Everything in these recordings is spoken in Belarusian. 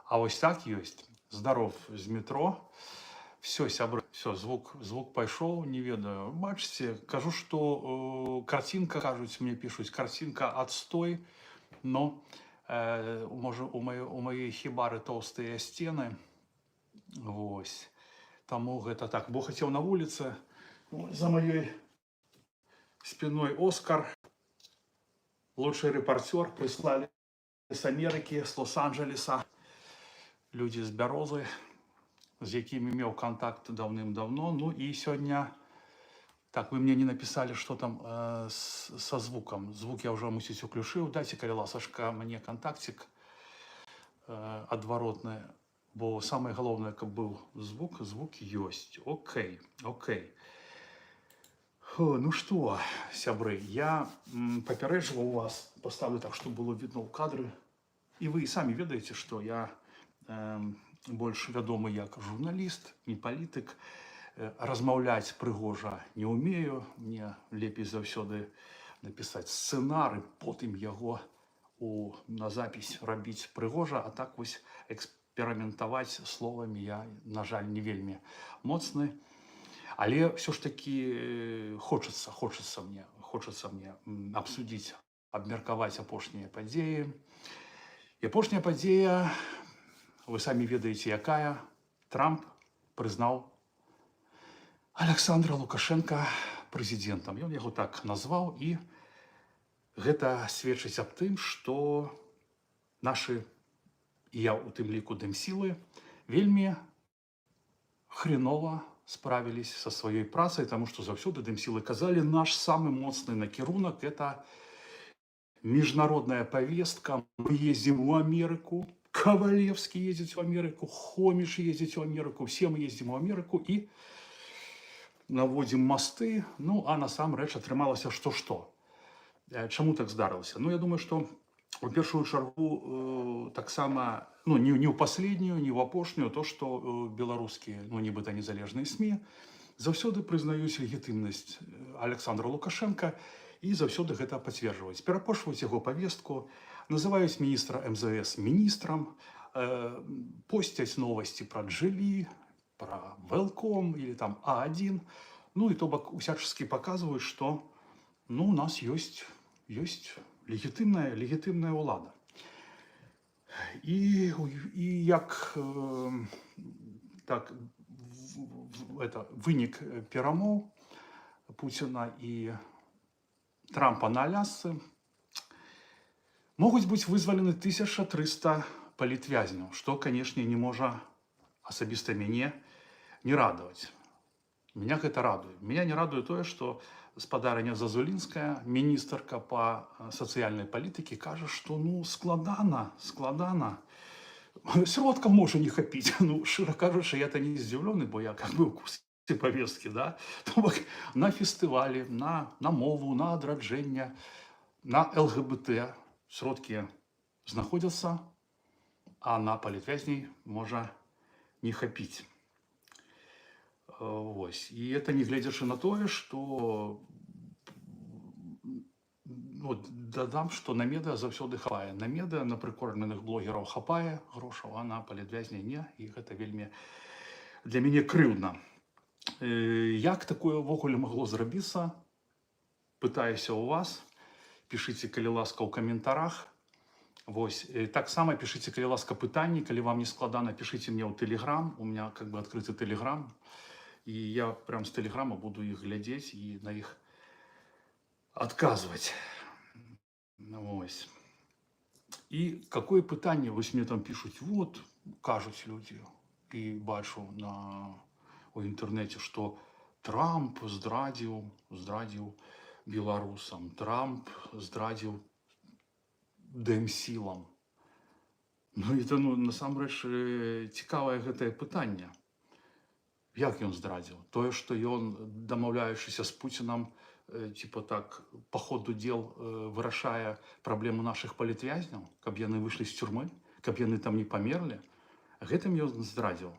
А вось так ёсць. Здароў, Змітро. Всё, сябры, всё, звук пайшоў, не ведаю. Бачыце, кажу, што карцінка, кажуць, мне пішуць, карцінка адстой, но можа, у маёй хібары тоўстыя сцены. Вось. Таму гэта так. Бо хацеў на вуліцы, за маёй спиной Оскар, лучший репортер, прислали с Америки, с Лос-Анджелеса, людзі з Бярозы, з якімі меў кантакт даўным-давно. Ну і сёння так, вы мне не написали, что там со звуком. Звук я ўжо, мусіць, уключыў. Дайце, калі ласачка, мне кантактик адваротны, бо самае галоўнае, каб быў звук, звук ёсць. Окей. Фу, ну что, сябры, я папярэджваў вас, поставлю так, чтобы было видно ў кадры. І вы і самі ведаеце, што я больш вядомы як журналіст, не палітык. Размаўляць прыгожа не ўмею, мне лепей заўсёды напісаць сцэнар і потым яго на запись рабіць прыгожа, а так вось эксперыментаваць словамі я, на жаль, не вельмі моцны. Але ўсё ж такі хочацца мне обсудить, абмеркаваць апошнія падзеі. І апошняя падзея, вы самі ведаеце, якая: Трамп прызнаў Александра Лукашенко прэзідэнтам. Ён яго так назваў, і гэта сведчыць аб тым, што нашы, і я у тым ліку, дэмсілы вельмі хреново справились со сваёй працай, таму што заўсёды дэмсілы казалі: наш самы моцны накірунак — это міжнародная повестка, мы ездим в Америку, Ковалевский ездит в Америку, Хомич ездит в Америку, все мы ездим в Америку и наводим мосты. Ну, а насамрэч атрымалася, што што? Чаму так здарылася? Ну, я думаю, што у першую чаргу таксама, ну, не ў последнюю, не ў апошнюю, то, што беларускія, ну, нібыта незалежныя СМІ заўсёды прызнаюць легітымнасць Александра Лукашенко і заўсёды гэта пацверджваюць. Перапошваюць яго павестку, называюць міністра МЗС міністрам, посцяць новасці пра Джылі, пра Велком или там А1. Ну і то бок усячаскі паказваюць, што, ну, у нас ёсць легітымная ўлада. І як так это, вынік перамоў Пуціна і Трампа на Алясцы могуць быць вызвалены 1300 палітвязняў, што, канешне, не можа асабіста мяне не радаваць. Меня гэта радуе. Меня не радуе тое, што спадарыня Зазулінская, міністрка па сацыяльнай палітыкі, кажа, што, ну, складана, складана. Сродкаў можа не хапіць. Ну, шчыра кажучы, я-то не здзіўлены, бо я как бы ў курсе павесткі, да? То бок на фестывалі, на мову, на адраджэнне, на ЛГБТ сродкі знаходзяцца, а на палітвязняў можа не хапіць. Вось. І это не гледзячы на тое, што, ну, дадам, што на медыа заўсёды хапае. На медыа, на прыкормленых блогераў хапае грошаў, а на палітвязняў не. І гэта вельмі для мяне крыўдна. Як такое ўвогуле магло зрабіцца? Пытаюся ў вас. Пішыце, калі ласка, ў каментарах. Вось. Таксама пішыце, калі ласка, пытанні, калі вам не складана, пішыце мне ў Телеграм. У меня как бы адкрыты Телеграм. І я прям з Телеграма буду іх глядзець і на іх адказваць. Ну, вось. І какое пытанне, вось мне там пішуць, вот, кажуць людзі, і бачу у інтэрнэце, што Трамп здрадзіў беларусам, Трамп здрадзіў дэмсілам. Ну, это, ну, насамрэч, цікавае гэтае пытанне. Як ён здрадзіў? Тое, што ён, дамаўляючыся з Пуцінам, типа так, по ходу дел вырашае праблему нашых палітвязняў, каб яны выйшлі з цюрмы, каб яны там не памерлі. Гэтым ён здрадзіў.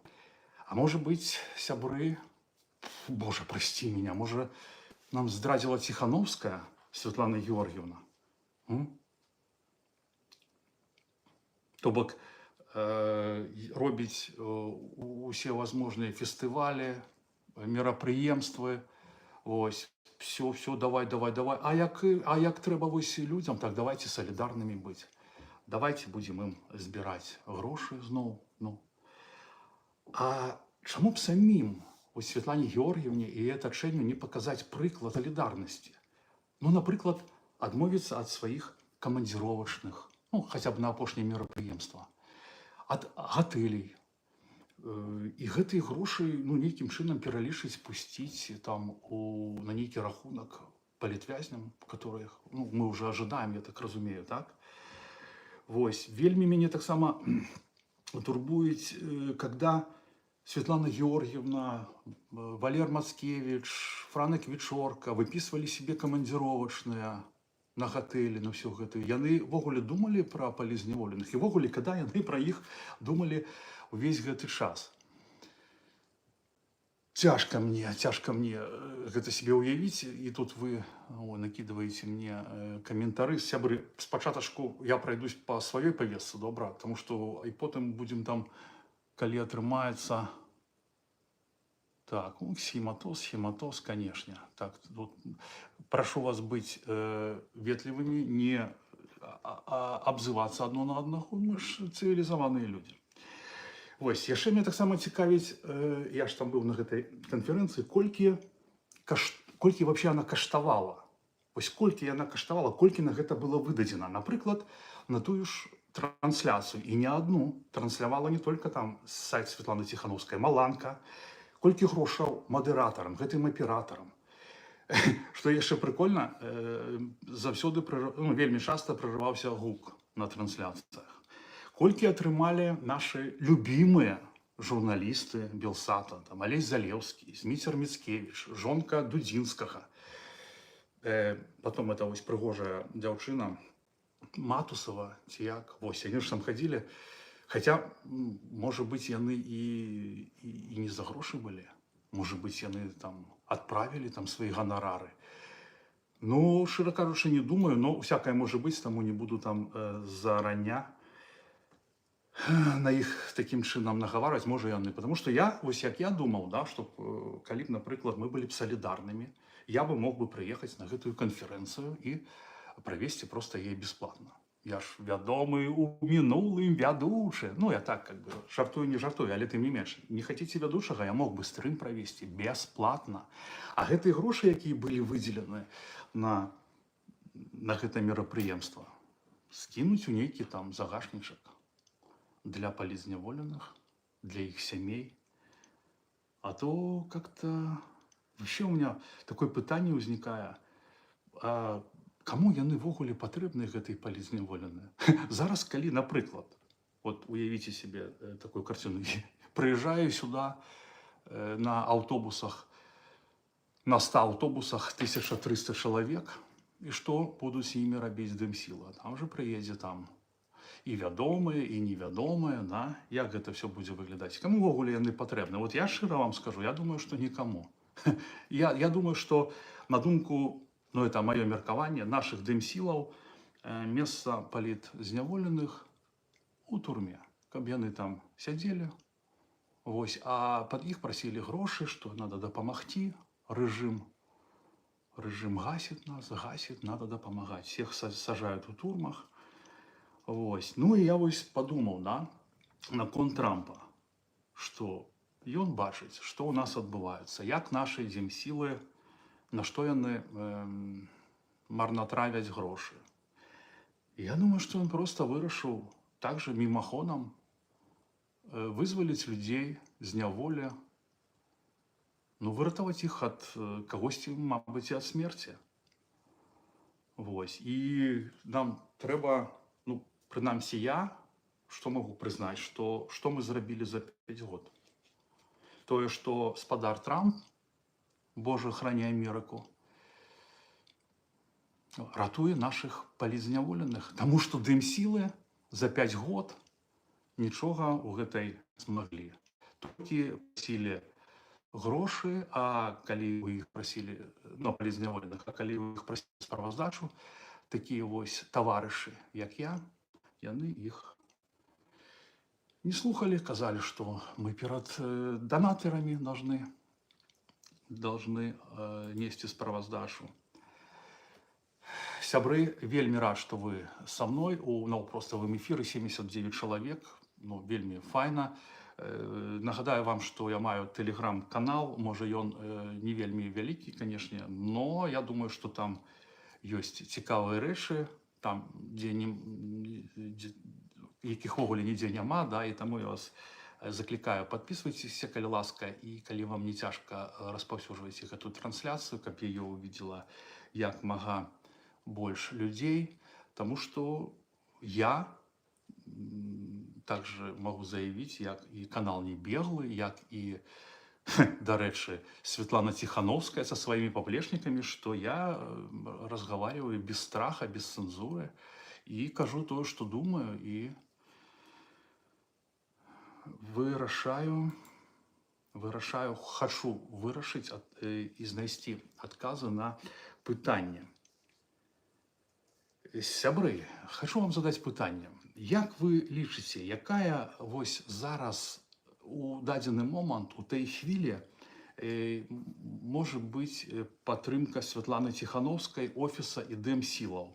А можа быць, сябры, Боже, прости меня, можа, нам здрадзіла Ціхановская Светлана Георгиевна? М? То бок робіць усе возможные фестывалі, мерапрыемствы. Вось все, все, давай, давай, давай. А як трэба вось людзям, так давайте салідарнымі быць. Давайте будзем ім збіраць грошы зноў. Ну. А чаму б самім у Святлане Георгіевне і атачэнню не паказаць прыклад салідарнасці? Ну, напрыклад, адмовіцца ад сваіх камандзіровачных, ну, хаця б на апошняе мерапрыемства, ад гатэлей. І гэтыя грошы, ну, нейкім чынам пералічыць, пусціць там на нейкі рахунак палітвязням, которых, ну, мы уже ожидаем, я так разумею, так? Вось, вельмі мяне таксама турбуюць, когда Светлана Георгиевна, Валер Мацкевич, Франак Вечорка выписывали себе командировочные на гатэлі, на ўсё гэта. Яны ўвогуле думалі пра палізняволеных і ўвогуле, когда яны пра іх думалі увесь гэты час? Цяжка мне гэта себе ўявіць, і тут вы, о, накидываете мне каментары. Сябры, спачатачку я пройдусь по сваёй павестцы, добра, потому что і потым будзем там, калі атрымаецца. Так, ну, схематоз, схематоз, конечно. Так, тут прошу вас быть ветлівымі, не абзывацца адно на аднаго, мы ж цывілізаваныя людзі. Вось, яшчэ мяне таксама цікавіць, я ж там быў на гэтай канферэнцыі, колькі вообще она каштавала. Вось колькі яна каштавала, колькі на гэта было выдадзена. Напрыклад, на тую ж трансляцыю, і не адну, транслявала не только там сайт Светланы Тихановской, Маланка, колькі грошаў мадэратарам, гэтым аператарам. Што яшчэ прыкольна, заўсёды ну, вельмі часта прарываўся гук на трансляцыях. Колькі атрымалі нашы любімыя журналісты Белсата, там Алесь Залеўскі, Зміцер Міцкевіч, жонка Дудзінскага. Потом это вось прыгожая дзяўчына Матусава ці як, вось яны ж там хадзілі. Хаця, можа быць, яны і не за грошы былі. Можа быць, яны там адправілі там свае ганарары. Ну, шчыра кажучы, не думаю, но всякое можа быць, таму не буду там зарання на іх такім чынам нагаварваць, можа, яны. Потому что я, вось як я думаў, да, чтоб, калі б, напрыклад, мы былі б салідарнымі, я бы мог бы прыехаць на гэтую канферэнцыю і правесці просто яе бесплатно. Я ж вядомы у мінулым вядучы. Ну, я так как бы жартую, не жартую, але тым не менш. Не хотите вядучага, я мог бы стрым правесці бесплатно. А гэтыя грошы, якія былі выдзелены на гэта мерапрыемства, скінуць у нейкі там загашнічак для палітзняволеных, для іх сямей. А то как-то вообще у меня такое пытанне ўзнікае: а каму яны ўвогуле патрэбны, гэтыя палітзняволеныя? Зараз, калі, напрыклад, вот уявіце себе такую карціну: прыязджаю сюда на аўтобусах, на 100 аўтобусах 1300 чалавек, і што будуць з імі рабіць дэмсіла? Там же прыедзе там і вядомыя, і невядомыя, да? Як гэта все будзе выглядаць? Каму ўвогуле яны патрэбны? Вот я шчыра вам скажу, я думаю, што нікаму. Я думаю, што, на думку, ну, это маё меркаванне, нашых дэмсілаў, месца палітзняволеных у турме, каб яны там сядзелі. Вось, а пад іх прасілі грошы, што надо дапамагці, рэжым гасит нас, гасит, надо дапамагаць. Всех сажают у турмах. Вось. Ну і я вось падумаў, да, наконт Трампа, што ён бачыць, што ў нас адбываецца, як нашы дземсілы, на што яны марнатравяць грошы. Я думаю, што ён просто вырашыў также мімаходам вызваліць людзей з няволі, ну, выратаваць іх ад кагосьці, мабыць, і ад смерці. Вось. І нам трэба, ну, прынамсі я, што магу прызнаць, што мы зрабілі за 5 год. Тое, што спадар Трамп, Боже, храни Америку, ратуе нашых палітзняволеных, таму што дэмсілы за 5 год нічога ў гэтай змаглі. Толькі прасілі грошы, а калі ў іх прасілі, ну, палітзняволеных, а калі ў іх прасілі справаздачу, такія вось таварышы, як я, яны іх Не слухали, казалі, что мы перад донаторами должны нести справаздачу. Сябры, вельмі рад, что вы со мной у наўпроставым эфіры, 79 чалавек, ну, вельмі файна. Нагадаю вам, что я маю тэлеграм-канал, можа, ён не вельмі вялікі, конечно, но я думаю, что там ёсць цікавыя рэчы, там, дзе не, дзе, якіх увогуле нідзе няма, да, і таму я вас заклікаю: подписывайтесь, калі ласка, і калі вам не цяжка, распаўсюджвайце гэтую трансляцыю, каб яе увидела як мага больш людзей, таму что я также могу заявіць, як і канал «Не беглы», як і, дарэчы, Светлана Тихановская со своими паплечнікамі, что я разговариваю без страха, без цензуры и кажу тое, что думаю, и вырашаю, хачу вырашыць і знайсці адказы на пытанне. Сябры, хачу вам задаць пытанне. Як вы лічыце, якая вось зараз, у дадзены момант, у той хвілі можа быць падтрымка Святланы Ціхановскай, офіса і дэмсілаў?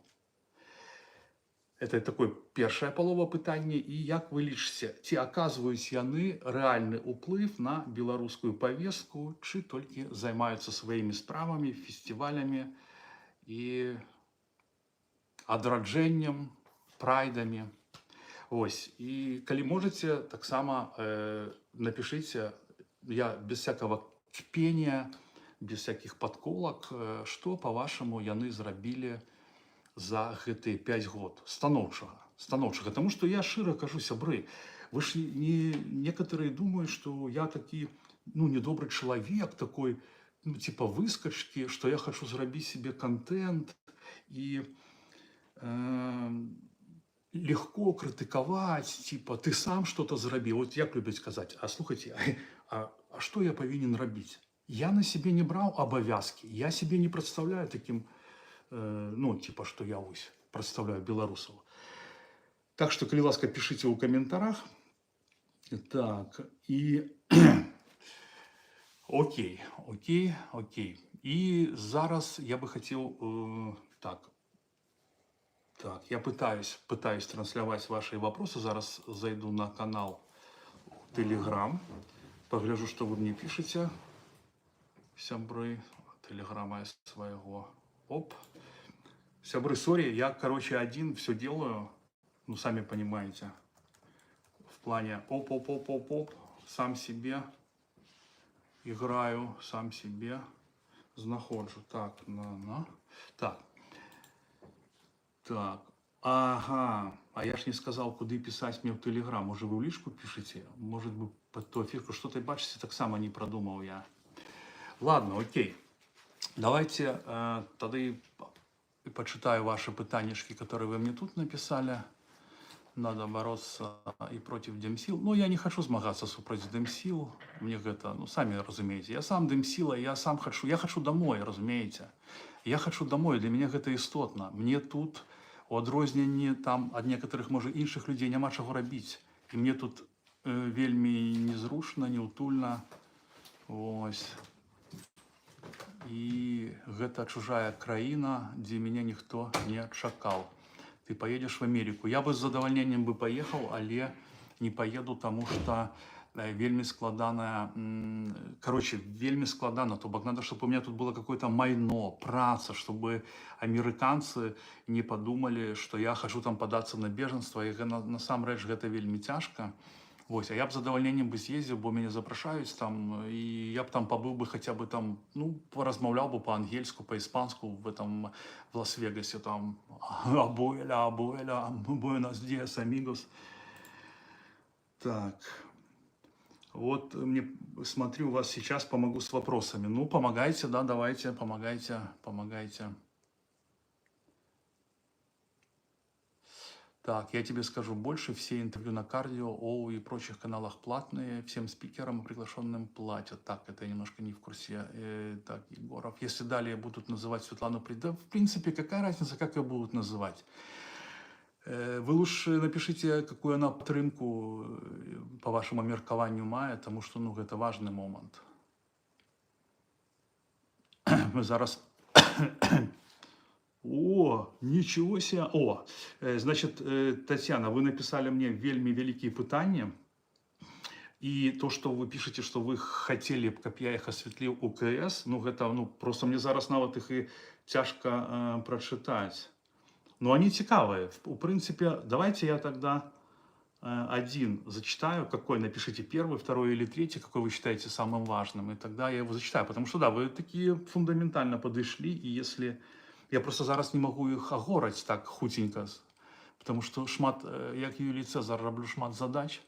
Это такое першая палова пытання. І як вы лічыце, ці аказваюць яны рэальны ўплыў на беларускую павестку, чы толькі займаюцца сваімі справамі, фестывалямі і адраджэннем, прайдамі? Ось. І калі можаце, таксама напішыце, я без всякого кпения, без всяких подколок, што, по-вашаму, яны зрабілі за гэтыя 5 год станоўчага. Таму што я шчыра кажу, сябры, вы ж не, некоторые думают, что я такі, ну, недобрый чалавек такой, ну, типа выскочки, что я хочу зрабіць себе контент и легко крытыкаваць, типа ты сам что-то зрабіў. Вот як любяць казаць: «А слухайте, а что я павінен рабіць?» Я на себе не браў абавязкі, я себе не представляю таким, ну, типа, что я вось представляю беларусаў. Так что, калі ласка, пишите ў каментарах. Так, і окей. І зараз я бы хотел, так, я пытаюсь трансляваць ваши вопросы. Зараз зайду на канал Telegram, погляжу, что вы мне пишете, сябры, телеграма свайго. Оп. Сябры, сори, я, короче, один все делаю, ну, сами понимаете, в плане оп-оп-оп-оп-оп, сам себе играю, сам себе знаходжу. Так, на. Так. Ага, а я ж не сказал, куды писать мне в Телеграм. Может, вы в личку пишете? Может быть, под ту эфирку. Что-то, бачыце, таксама не продумал я. Ладно, окей. Давайте тады почитаю ваши пытаннички, которые вы мне тут написали. Надо бороться и против демсил. Ну, я не хочу змагацца супраць дэмсіл. Мне гэта, ну, самі разумееце. Я сам дэмсіла, я сам хочу, я хочу домой, разумееце. Я хочу домой, для мяне гэта істотна. Мне тут, у адрозненні там ад некаторых, можа, іншых людзей, няма чаго рабіць. І мне тут вельмі незручна, неўтульна. Вось. І гэта чужая краіна, дзе мяне ніхто не чакаў. Ты поедешь в Америку? Я бы з задавальненнем бы поехал, але не поеду, таму что вельмі складаная, короче, вельмі складана, то бок надо, чтобы у меня тут было какое-то майно, праца, чтобы американцы не подумали, что я хочу там податься на беженство, і насамрэч гэта вельмі цяжка. Вось, а я б з задавальненнем бы з'ездзіў, бо мяне запрашаюць там, і я б там пабыў бы хаця бы там, ну, паразмаўляў бы па-ангельску, па-іспанску в этом, в Лас-Вегасе там: «Abuela, abuela, buenos días, amigos». Так. Вот мне, смотрю вас сейчас, помогу с вопросами. Ну, помогайте, да, давайте, помогайте, помогайте. Так, я тебе скажу больше. Все интервью на Кардио, ОУ и прочих каналах платные. Всем спикерам и приглашенным платят. Так, это я немножко не в курсе. Так, Егоров. Если далее будут называть Светлану. Да, в принципе, какая разница, как ее будут называть? Вы лучше напишите, какую она падтрымку по вашаму меркаванню мае, таму што, ну, гэта важны момант. Мы зараз. О, ничего себе! О, значит, Татьяна, вы написали мне вельмі вялікія пытанні. И то, что вы пишете, что вы хотели б, каб я их осветлил у КС, ну, гэта, ну, просто мне зараз нават их і цяжка прачытаць. Но они цікавыя. У прынцыпе, давайте я тогда один зачитаю. Какой? Напишите первый, второй или третий, какой вы считаете самым важным. И тогда я его зачитаю. Потому что, да, вы такие фундаментально подошли, и если. Я просто зараз не могу их агораць так хуценька, потому что шмат, як Юлій Цезар, раблю шмат задач.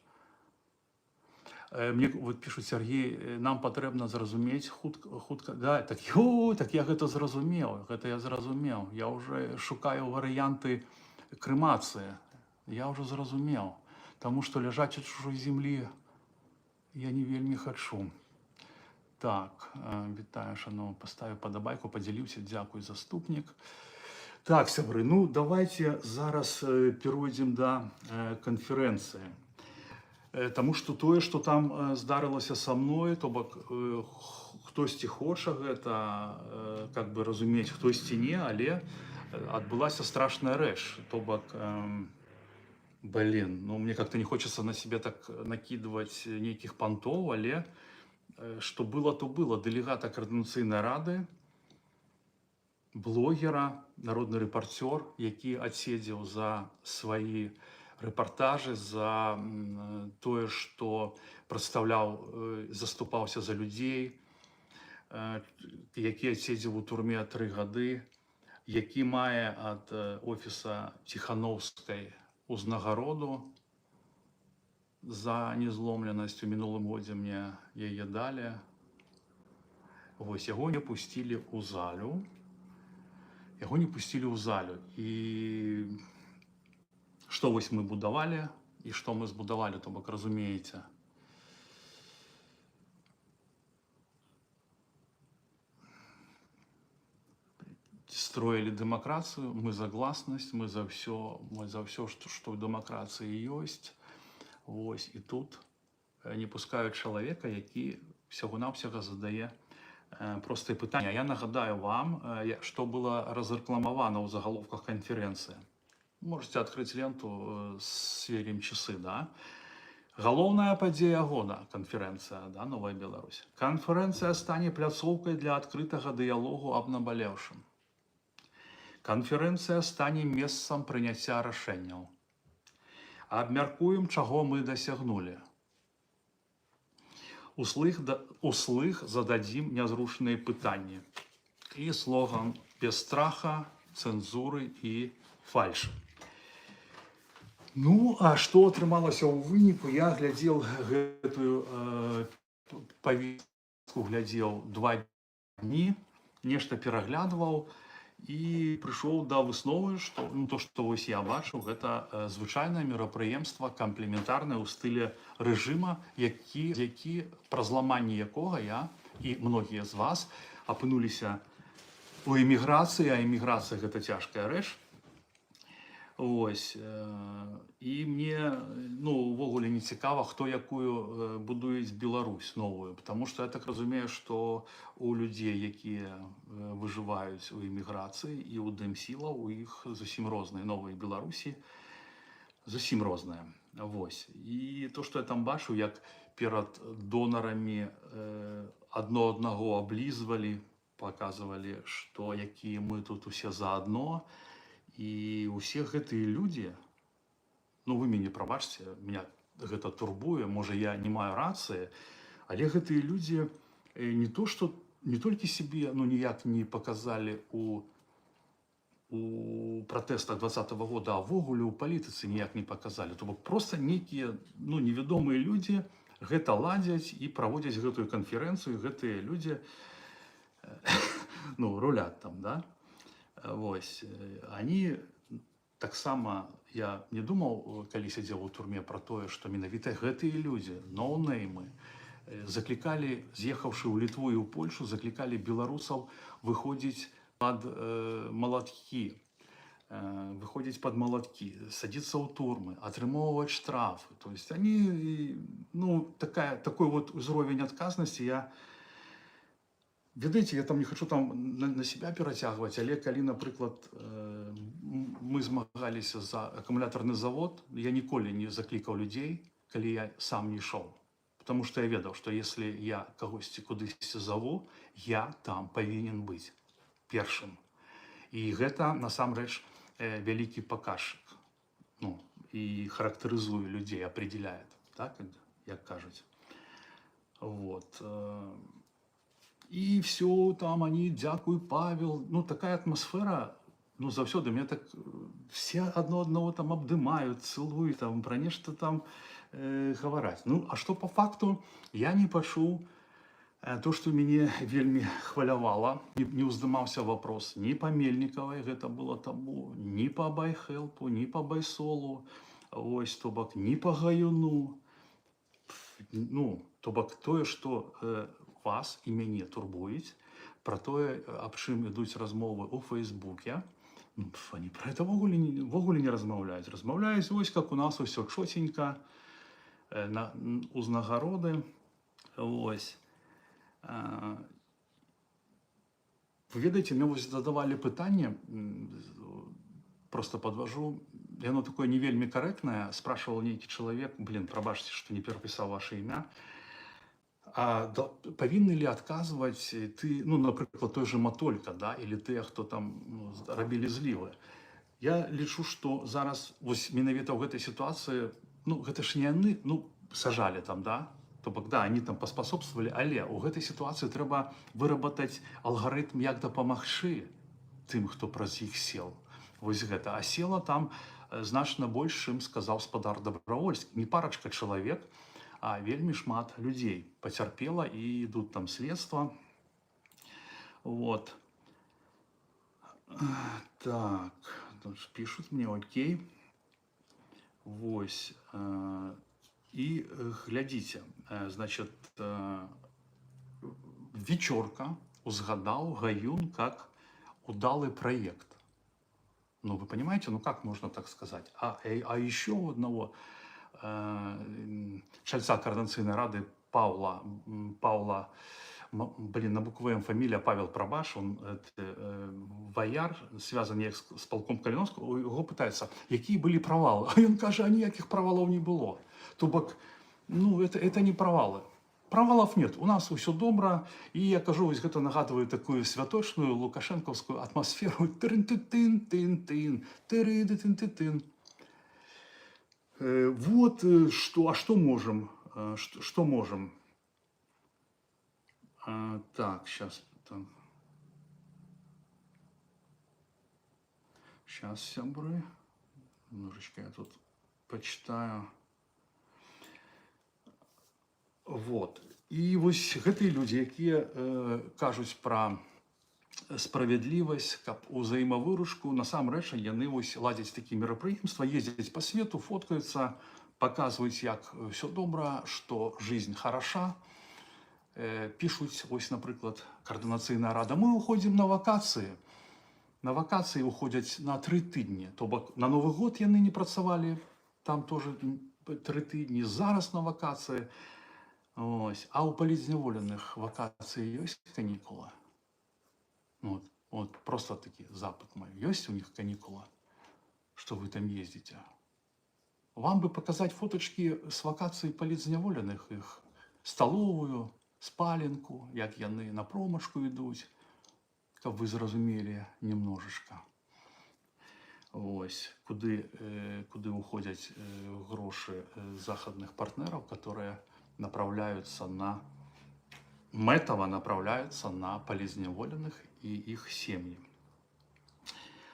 Мне вот пишут: «Сергей, нам патрэбна зразумець хутка, хутка». Да, так, ё, так я гэта зразумеў, гэта я зразумеў. Я уже шукаю варыянты крэмацыі. Я уже зразумеў. Таму што ляжаць у чужой землі я не вельмі хачу. Так, вітаю, шановны, паставіў падабайку, падзяліўся, дзякуй, заступнік. Так, сябры, ну давайте зараз перайдзем да канферэнцыі. Таму што тое, што там здарылася са мной, то бок хтосьці хоча гэта как бы разумець, хтосьці не, але адбылася страшная рэч. То бок, блин, ну мне как-то не хочется на себе так накидывать нейкіх пантоў, але што было, то было. Дэлегата Каардынацыйнай рады, блогера, народны рэпарцёр, які адседзеў за свае рэпартажы, за тое, што прадстаўляў, заступаўся за людзей, які адседзеў у турме 3 гады, які мае ад офіса Ціхановскай узнагароду за незломленасць, у мінулым годзе мне яе далі. Вось яго не пусцілі ў залю. Яго не пусцілі ў залю. І што вось мы будавалі і што мы збудавалі, то бок, разумееце. Строили дэмакрацыю, мы за гласность, мы за ўсё, мы за ўсё, што ў дэмакрацыі ёсць. Вось, і тут не пускаюць чалавека, які всяго-навсяго задае простае пытанне. Я нагадаю вам, што было разрэкламавана ў загалоўках канферэнцыі. Можете открыть ленту, сверим часы, да? Галоўная падзея года — канферэнцыя, да, «Новая Беларусь». Канферэнцыя стане пляцоўкай для адкрытага дыялогу аб набалеўшым. Канферэнцыя стане месцам прыняцця рашэнняў. Абмяркуем, чаго мы дасягнулі. Услых зададзім нязручныя пытанні. І слоган: «Без страха, цэнзуры і фальшы». Ну, а што атрымалася ў выніку, я глядзеў гэтую павестку, глядзеў 2 дні, нешта пераглядваў і прыйшоў да высновы, што, ну, то, што вось я бачыў, гэта звычайнае мерапрыемства, камплементарнае ў стылі рэжыма, які праз зламанне якога я і многія з вас апынуліся у эміграцыі, а эміграцыя — гэта цяжкая рэч. Ось. І мне, ну, увогуле не цікава, хто якую будуюць Беларусь новую, потому что я так разумею, што у людзей, якія выжываюць у эміграцыі, і ў дэмсілаў, у іх зусім розныя новыя Беларусі, зусім розныя. Вось. І то, што я там бачу, як перад донарамі адно аднаго аблізвалі, паказвалі, што якія мы тут усе заадно. І ўсе гэтыя людзі, ну, вы мяне прабачце, меня гэта турбуе, можа, я не маю рацыі, але гэтыя людзі не то што не толькі сябе, ну, ніяк не паказалі у пратэстах 20-го года, а ўвогуле ў палітыцы ніяк не паказалі. То бок просто нейкія, ну, невядомыя людзі гэта ладзяць і праводзяць гэтую канферэнцыю, гэтыя людзі, ну, рулят там, да? Вось. Они таксама, я не думаў, калі сядзеў у турме, пра тое, што менавіта гэтыя людзі, ноунеймы, заклікалі, з'ехаўшы ў Літву і ў Польшу, заклікалі беларусаў выходзіць пад малаткі. Выходзіць под малаткі, садиться ў турмы, атрымоўваць штрафы. То есть они, ну, такой вот узровень адказнасці. Я, ведаеце, я там не хочу там на себя перацягваць, але калі, напрыклад, мы змагаліся за акумулятарны завод, я ніколі не заклікаў людзей, калі я сам не ішоў. Потому что я ведаў, что если я кагосьці кудысьці заву, я там павінен быць першым. І гэта насамрэч вялікі паказчык. Ну, і характарызуе людзей, определяет, так, як кажуць. Вот. И все, там они: «Дзякуй, Павел». Ну, такая атмосфера, ну, заўсёды, мне так, все одно одного там абдымаюць, целуют, там, про нешта там гавараць. Ну, а что по факту, я не пачуў то, что мяне вельмі хвалявала, не ўздымаўся вопрос ні па Мельнікавай, гэта было табу, ні па Байхелпу, ні па Байсолу, ось, то бок, ні па Гаюну. Ну, то бок тое, што вас і мяне турбуюць, пра тое, аб чым ідуць размовы ў Фейсбуке, ну, они про это ўвогуле не размаўляюць. Размаўляюць, вось как у нас усё чоценька, на узнагароды. Ось. Вы ведаеце, мне вось задавалі пытанне, просто подвожу, яно такое не вельмі карэктнае, спрашивал нейкі чалавек, блин, прабачце, што не перапісаў ваше імя, а да, павінны ли адказваць ты, ну, напрыклад, той же Матолька, да, или тыя, хто там, ну, рабілі злівы. Я лічу, што зараз вось менавіта ў гэтай сітуацыі, ну, гэта ж не яны, ну, сажалі там, да, то бок, да, они там паспасобствовали, але ў гэтай сітуацыі трэба выработаць алгарытм, як дапамагчы тым, хто праз іх сел. Вось гэта. А села там значна больш, чым сказаў спадар Дабравольскі. Не парачка чалавек, а вельмі шмат людзей пацярпела, і ідуць там следства. Вот. Так, тут ж пишут мне, окей. Вось. І глядзіце, значит, Вечорка узгадаў Гаюн как удалы проект. Ну, вы понимаете, ну как можно так сказать? А еще у одного чальца Каардынацыйнай рады Павла, Павла, блин, на букву М фамилия, Павел, прабач, он это, ваяр, связан неяк с полком Калиновского, у яго пытаются, якія былі провалы? А ён кажа: «А ніякіх провалаў не было». То бок, ну, это не провалы. Провалов нет, у нас усё добра, і я кажу, вось гэта нагадвае такую святочную лукашэнкаўскую атмасферу. Тырын-ты-тын-тын-тын, тыры-ты-тын-ты-тын. Вот что, а что можем? Что можем? Так, сейчас. Так. Сейчас, сябры. Немножечко я тут почитаю. Вот. І вось гэтыя людзі, якія кажуць пра справядлівасць, каб узаемавыручку, насамрэч яны вось ладзяць такія мерапрыемства, ездзяць па свету, фоткаюцца, паказваюць, як ўсё добра, што жизнь хороша. Пішуць, вось, напрыклад, Каардынацыйная рада: «Мы уходзім на вакацыі». На вакацыі уходзяць на 3 тыдні. То бок на Новы год яны не працавалі, там тоже 3 тыдні, зараз на вакацыі. Ось. А ў палітзняволеных вакацыі ёсць, канікулы? Ну, вот просто такі запыт мой. Ёсць у них канікула, что вы там ездите? Вам бы показать фоточки с вакацый палітзняволеных, их столовую, спаленку, як яны на промачку ідуць, каб вы зразумелі немножечко. Ось, куды уходзяць грошы захадных партнераў, которые направляются на мэтава направляются на палітзняволеных і іх сем'і.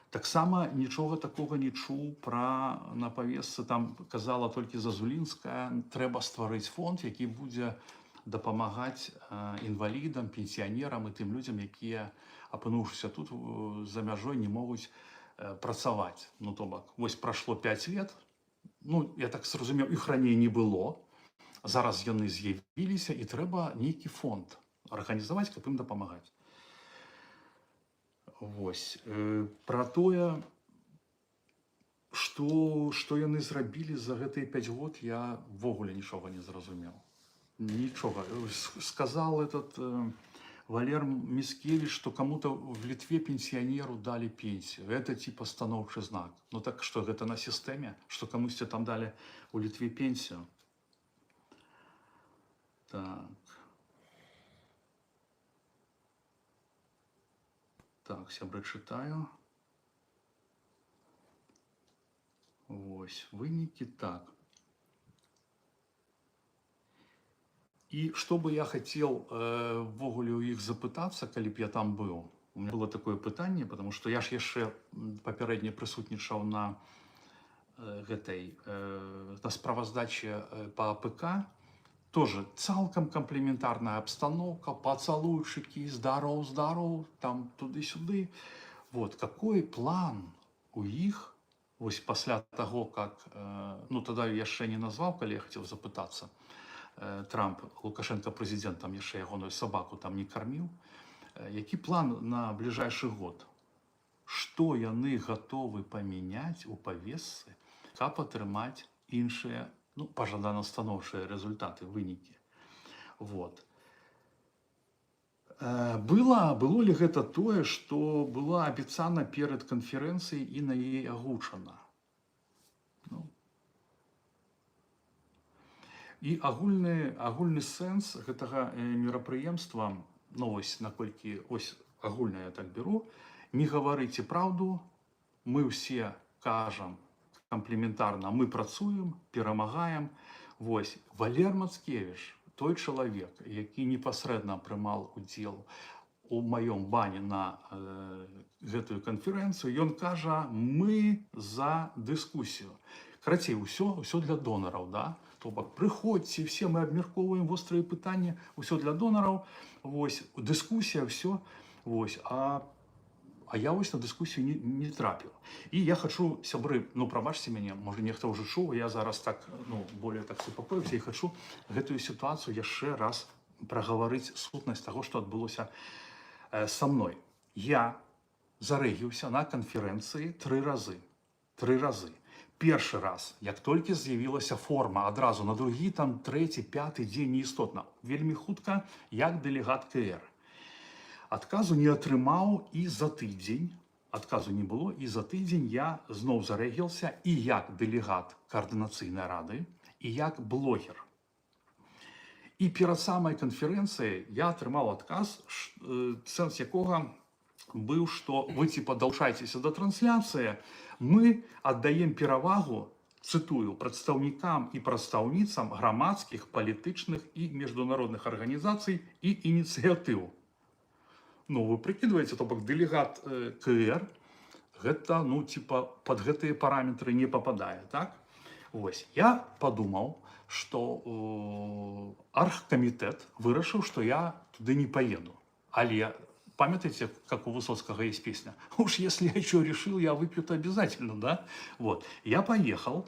Таксама нічога такога не чуў пра на павесцы, там казала толькі Зазулінская, трэба стварыць фонд, які будзе дапамагаць інвалідам, пенсіянерам і тым людзям, якія, апынуўшыся тут за мяжой, не могуць працаваць. Ну, то бок, вось прайшло 5 лет, ну, я так зразумеў, іх раней не было. Зараз яны з'явіліся, і трэба нейкі фонд арганізаваць, каб ім дапамагаць. Вось. Пра тое, Што яны зрабілі за гэтыя 5 год, я ўвогуле нічога не зразумеў. Нічога. Сказал этот Валер Мицкевич, что кому-то в Литве пенсионеру дали пенсию. Это типа станоўчы знак. Ну так что, гэта на сістэме, что камусьці там дали у Літве пенсію? Так. Так, сябры, чытаю. Вось, вынікі, так. І что бы я хотел ўвогуле у іх запытацца, калі б я там быў. У меня было такое пытанне, потому что я ж яшчэ папярэдне прысутнічаў на гэтай на справаздаче по АПК. Тоже цалкам камплементарная обстановка, поцелуйчики, здоров, здоров, там туды-сюды. Вот, какой план у іх вось пасля таго, как, ну, тогда яшчэ не назваў, калі я хацеў запытацца, Трамп Лукашенко прэзідэнтам, яшчэ ягоную сабаку там не карміў, які план на ближайший год? Што яны гатовы памяняць у павесцы, каб атрымаць іншыя, ну, пажадана станоўчыя рэзультаты, вынікі? Вот. Было ли гэта тое, што было абяцана перад канферэнцыяй і на яе агучана? Ну. І агульны сэнс гэтага мерапрыемства, ну вось наколькі ось агульна я так беру: не гаварыце праўду, мы ўсе кажам камплементарна, мы працуем, перамагаем. Вось Валер Мацкевич, той чалавек, які непасрэдна прымал удзел у маём бане на гэтую канферэнцыю, ён кажа: мы за дыскусію. Карацей, ўсё для донараў, да? То бок прыходзьце все, мы абмяркоўваем вострыя пытанні, ўсё для донараў, вось дыскусія, все. Вось, а я вось на дыскусію не трапіў. І я хачу, сябры, ну, прабачце мяне, можа, нехта ўжо чуў, я зараз так, ну, более так супакоіўся і хачу гэтую сітуацыю яшчэ раз прагаварыць, сутнасць таго, што адбылося са мной. Я зарэгіўся на канферэнцыі тры разы. Тры разы. Першы раз, як толькі з'явілася форма, адразу на другі, там, трэці, пяты дзень, неістотна, вельмі хутка, як дэлегат КР. Адказу не атрымаў і за тыдзень, адказу не было, і за тыдзень я зноў зарэгіўся і як дэлегат каардынацыйнай рады, і як блогер. І перад самай канферэнцыяй я атрымаў адказ, сэнс якога быў, што вы типа далучайцеся да трансляцыі, мы аддаем перавагу, цытую, прадстаўнікам і прадстаўніцам грамадскіх, палітычных і міжнародных арганізацый і ініцыятыў. Ну, вы прыкідваеце, то бок дэлегат КР гэта, ну, типа, под гэтыя параметры не попадае, так? Вось, я падумаў, што аргкамітэт вырашыў, што я туды не паеду. Але памятаеце, как у Высоцкага есть песня: «Уж если я что решил, я выпью то обязательно», да? Вот, я поехал,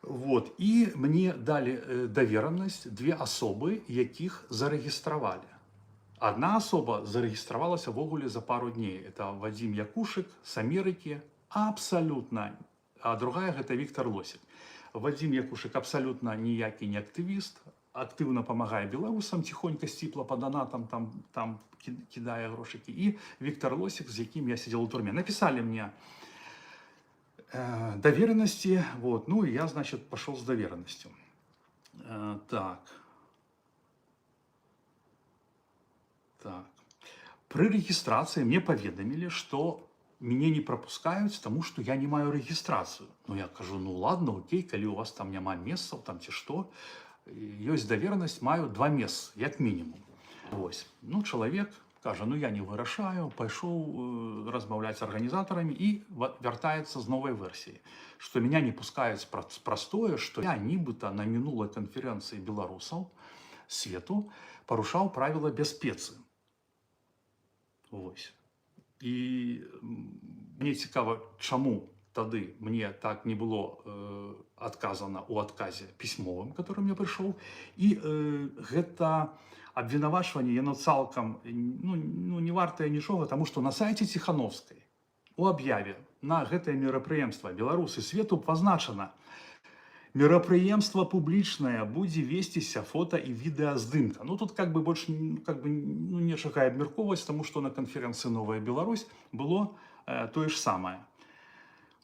вот, і мне далі даверанасць две асобы, якіх зарэгістравалі. Одна асоба зарэгістравалася ўвогуле за пару дней. Это Вадим Якушык с Амерыкі, абсолютно. А другая — гэта Виктор Лосик. Вадим Якушык абсолютно ніякі не актывіст, актыўна памагае беларусам, ціхонька, сціпла по донатам там кідае грошыкі. І Виктор Лосик, з якім я сидел у турме. Написали мне доверенности, вот, ну и я, значит, пошел с доверенностью. Так. Так. Пры рэгістрацыі мне паведамілі, што мяне не прапускаюць, таму што я не маю рэгістрацыю. Ну, я кажу: ну ладно, окей, калі у вас там няма месцаў, там ці што, ёсць даверанасць, маю два месцы, як мінімум. Вось. Ну, чалавек кажа: ну, я не вырашаю, пайшоў размаўляць з арганізатарамі і вяртаецца з новай версіяй, што меня не пускаюць праз тое, што я нібыта на мінулай канферэнцыі беларусаў свету парушаў правіла бяспецы. Вось. І мне цікава, чаму тады мне так не было адказана ў адказе пісьмовым, который мне прыйшоў. І гэта абвінавачванне, яно цалкам ну, не вартае нічога, таму што на сайце Ціхановскай у аб'яве на гэтае мерапрыемства «Беларусы свету» пазначана: «Мерапрыемства публічнае, будзе весціся фота і відэаздымка». Ну, тут как бы больш как бы, ну, нечага абмяркоўваць, таму што на канферэнцыі «Новая Беларусь» было тое ж самае.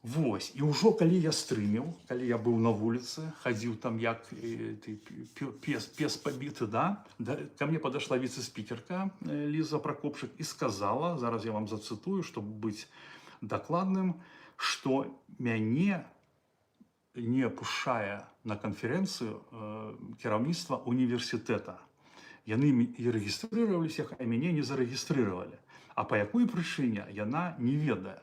Вось, і ўжо калі я стрыміў, калі я быў на вуліцы, хадзіў там, як ты, пес пабіты, да, ко мне подошла віцэ-спікерка Ліза Пракопчык і сказала, зараз я вам зацытую, чтобы быць дакладным, што мяне не пушчае на канферэнцыю кіраўніцтва універсітэта. Яны і рэгістрироваліся, а мяне не зарэгістрировали. А па якой прычыне, яна не ведае.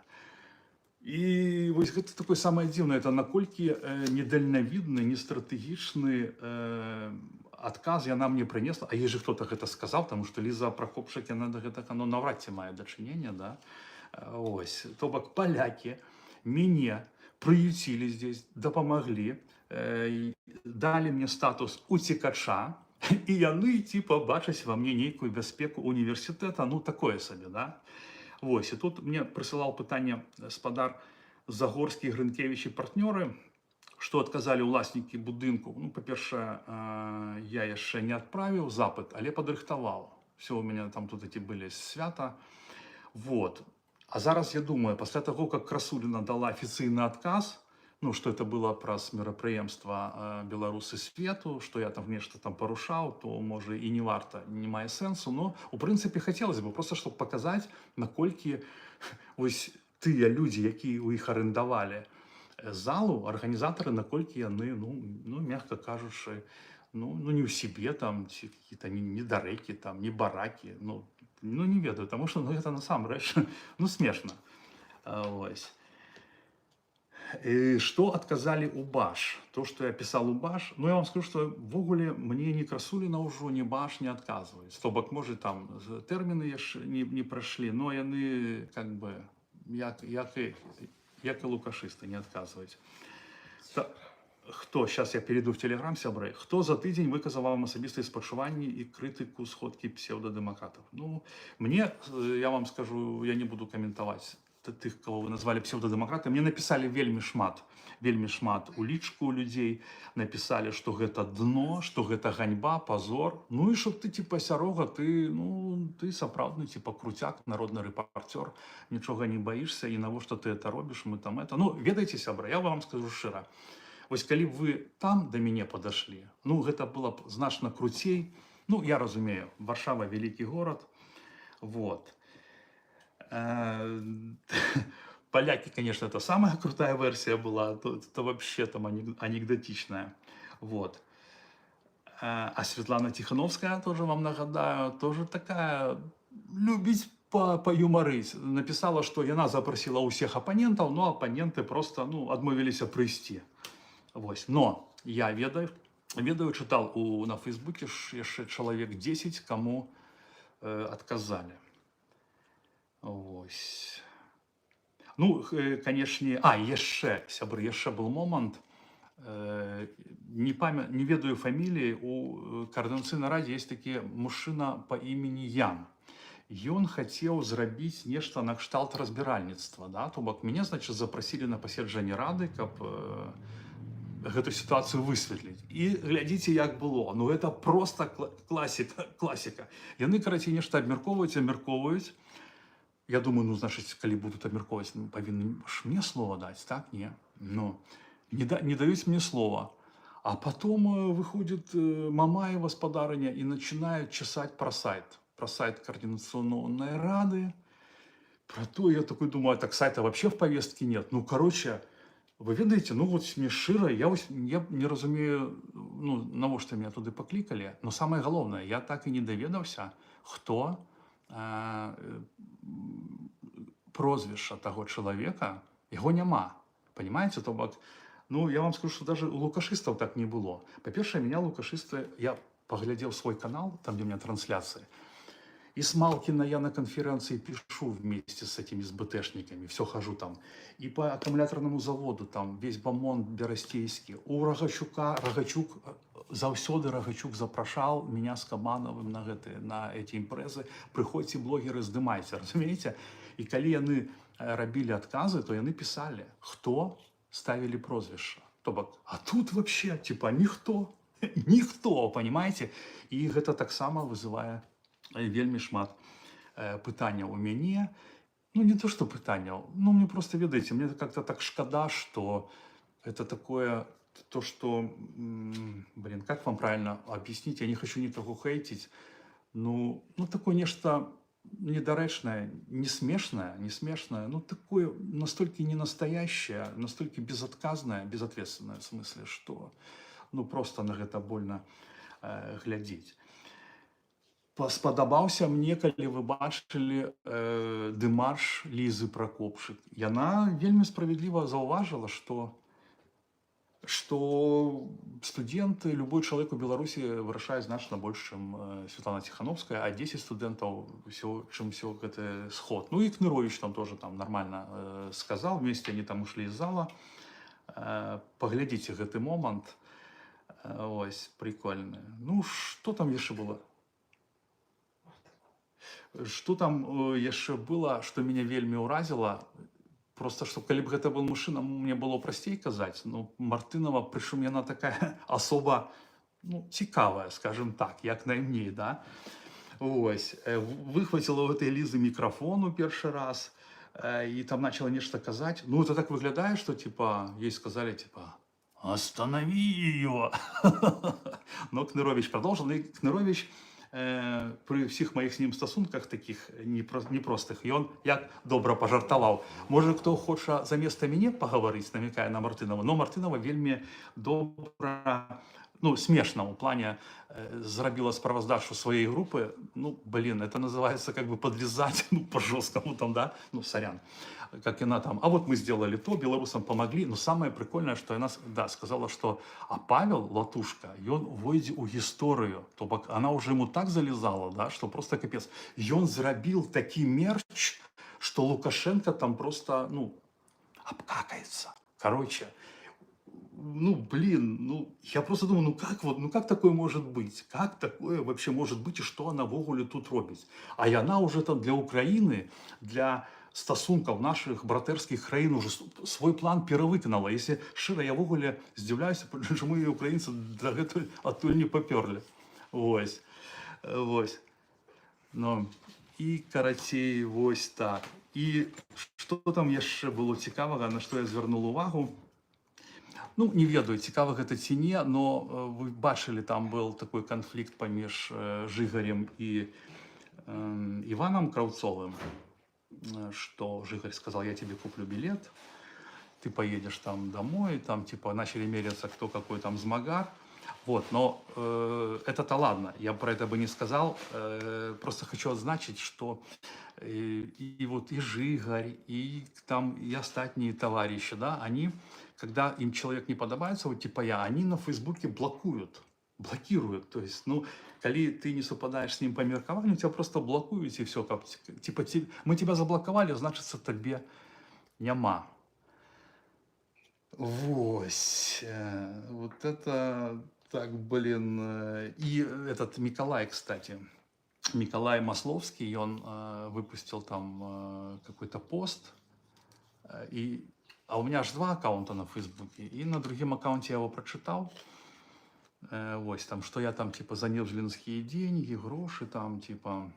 І вось гэта такое самае дзіўнае, это наколькі недальнавідны, нестратэгічны адказ яна мне прынесла, а ей же кто-то гэта сказал, потому что Ліза Пракопчык, яна да гэтага, ну, наўрад ці мае дачыненне, да. Ось, то бок палякі мяне прыюцілі здесь, дапамаглі, далі мне статус уцекача, і яны типа бачаць во мне нейкую бяспеку універсітэта, ну, такое сабе, да. Вось, і тут мне прысылаў пытанне спадар Загорскі, Грынкевич і партнёры, што адказалі ўласнікі будынку. Ну, па-першае, я яшчэ не адправіў запыт, але падрыхтаваў. Все, у меня там тут эти были свята. Вот. А зараз я думаю, пасля таго, как Красуліна дала афіцыйны адказ, ну, что это было праз мерапрыемства «Беларусы свету», что я там нешта там парушаў, то, можа, і не варта, не мае сэнсу, но у прынцыпе хотелось бы просто, чтобы показать, наколькі вось тыя людзі, якія ў іх арендавалі залу, арганізатары, наколькі яны, ну, мягко кажучы, ну, не ў сябе там ці какие-то недарэкі там, не баракі, ну, не ведаю, таму что, ну, гэта насамрэч, ну, смешна. Ось. І што адказалі ў БАЖ? То, што я пісаў у БАЖ, ну, я вам скажу, што ўвогуле мне ні Красуліна ўжо, ні БАЖ не адказваюць. То бок, можа, там тэрміны яшчэ не прайшлі, но яны как бы, як і лукашысты, не адказваюць. Хто, сейчас я перейду в Телеграм, сябры, хто за тыдзень выказаў вам асабістыя спачуванні і крытыку сходкі псевдодэмакратаў? Ну, мне, я вам скажу, я не буду каментаваць тых, кого вы назвали псевдодэмакраты. Мне написали вельмі шмат у лічку людзей, написали, что гэта дно, что гэта ганьба, позор. Ну і чтоб ты, типа, сярога, ты, ну, ты сапраўдны, типа, крутяк, народны рэпарцёр, нічога не баішся, і навошта ты это робіш, мы там это. Ну, ведаеце, сябра, я вам скажу шчыра. Вось калі б вы там да мяне падашлі, ну, гэта было б значна круцей. Ну, я разумею, Варшава — вялікі горад. Вот. Поляки, конечно, это самая крутая версия была, то, это вообще там анекдотичная. Вот. А Светлана Тихановская, тоже вам нагадаю, тоже такая, любіць паюмарыць. Написала, что яна запросила ўсіх апанентаў, но апаненты просто, ну, адмовіліся прыйсці. Вось. Но я ведаю, чытал на Фейсбуке ж яшчэ чалавек 10, каму адказалі. Вось. Ну, канешне, яшчэ, сябры, яшчэ был момант, не ведаю фаміліі, у каардынацыйнай радзе есть такі мужчына по імені Ян. Ён хацеў зрабіць нешта накшталт разбіральніцтва, да? То бок мяне, значит, запрасілі на паседжанне рады, каб гэту сітуацыю высветліць. І глядзіце, як было. Ну, это просто класіка, класіка. Яны, карацей, нешта абмяркоўваюць, абмяркоўваюць. Я думаю, ну, значит, калі будут абмяркоўваць, ну, павінны ж мне слова даць, так? Не. Ну, не даюць мне слова. А потом выходит Мамаева, спадарыня, и начинает чесать про сайт. Про сайт Координационной рады. Про то, я такой думаю, а так сайта вообще в повестке нет. Ну, короче, вы ведаеце, ну вот мне шчыра, я, вось, я не разумею, ну, навошта меня туды паклікалі. Но самое галоўнае, я так і не даведаўся, хто прозвішча таго чалавека, яго няма. Понимаете, то бок, ну, я вам скажу, что даже у лукашыстаў так не было. Па-першае, меня лукашысты, я паглядзеў свой канал, там, где у меня трансляции, и с Малкина я на конференции пишу вместе с этими, с БТшниками, все хожу там. И по аккумуляторному заводу там весь бомонд берестейский. У Рогачука, Рогачук, заўсёды Рогачук запрашал меня с Кабановым на эти імпрэзы. «Прыходзьце, блогеры, здымайце», разумееце? І калі яны рабілі адказы, то яны пісалі, хто ставілі прозвішча. То бок, а тут вообще типа ніхто, ніхто, понимаете? І гэта таксама вызывае вельмі шмат пытанняў у мяне. Ну, не то что пытанняў, ну, мне просто, ведаеце, мне как-то так шкада, что это такое, то, что, блин, как вам правильно объяснить, я не хочу никого хейтить, ну, такое нешта недарэчнае, не смешное, не смешное, ну, такое настолько не настоящее, настолько безотказное, безответственное в смысле, что, ну, просто на гэта больно глядзець. Спадабаўся мне, калі вы бачылі, дэмарш Лізы Пракопчык. Яна вельмі справядліва заўважыла, што студэнты, любой чалавек у Беларусі вырашае значна больш, чым Светлана Тихановская, а 10 студэнтаў всё, чым всё гэты сход. Ну и Кнырович там тоже там нормально сказал, вместе они там ушли из зала. Паглядзіце гэты момант. Ось, прикольны. Ну, что там яшчэ было? Что там яшчэ было, што мяне вельмі ўразіла, просто што калі б гэта был мужчына, мне было прасцей казаць. Ну, Мартынова, прычым яна такая асоба, ну, цікавая, скажем так, як наймней, да? Ось, выхваціла ў гэтай Лізы мікрафон у першы раз і там начала нешта казаць. Ну, это так выглядае, что типа ей сказали, типа, останови ее. Но Кнырович продолжил. И Кнырович, пры ўсіх маіх з ним стасунках таких непростых, ён як добра пажартаваў: «Можа, хто хоча заместа мяне пагаварыць?», намякае на Мартынова. Но Мартынова вельмі добра, ну, смешна у плане зрабіла справаздачу сваёй групы. Ну, блин, это называется как бы подлезать, ну, по жесткому там, да, ну, сорян, как она там: «А вот мы сделали то, белорусам помогли». Но самое прикольное, что она, да, сказала, что а Павел Латушка, ён увойдзе ў гісторыю. То бок она уже ему так залезала, да, что просто капец. Ён зрабіў такі мерч, что Лукашенко там просто, ну, обкакается. Короче, ну, блин, ну, я просто думаю, ну как вот, ну как такое может быть? Как такое вообще может быть, и что она ўвогуле тут робіць? А яна уже там для Украины, для стасункаў наших братэрскіх краін уже свой план перавыканала. Если шчыра, я ўвогуле здзіўляюся, чаму і украінцы дагэтуль адтуль не папёрлі. Вось. Вось. Ну, і карацей, вось так. І што там яшчэ было цікавага, на што я звярнул увагу? Ну, не ведаю, цікава гэта ці не, но вы бачылі, там был такой канфлікт паміж Жыгарем і Иваном Кравцовым, что Жигарь сказал: «Я тебе куплю билет, ты поедешь там домой», там типа начали мериться, кто какой там змагар. Вот, но это-то ладно, я про это бы не сказал, просто хочу адзначыць, что и вот и Жигарь, и там и астатнія товарищи, да, они, когда им человек не падабаецца, вот типа я, они на Фейсбуке блокуют, блокируют. То есть, ну, калі ты не совпадаешь с ним по меркаванню, тебя просто блокуют, и все, как, типа, мы тебя заблокавалі, значит, табе няма. Вось. Вот это так, блин. И этот Миколай, кстати, Николай Масловский, он выпустил там какой-то пост, а у меня аж два аккаунта на Фейсбуке, и на другом аккаунте я его прочитал. Вось, там, что я там, типа, за невзлинские деньги, грошы там, типа,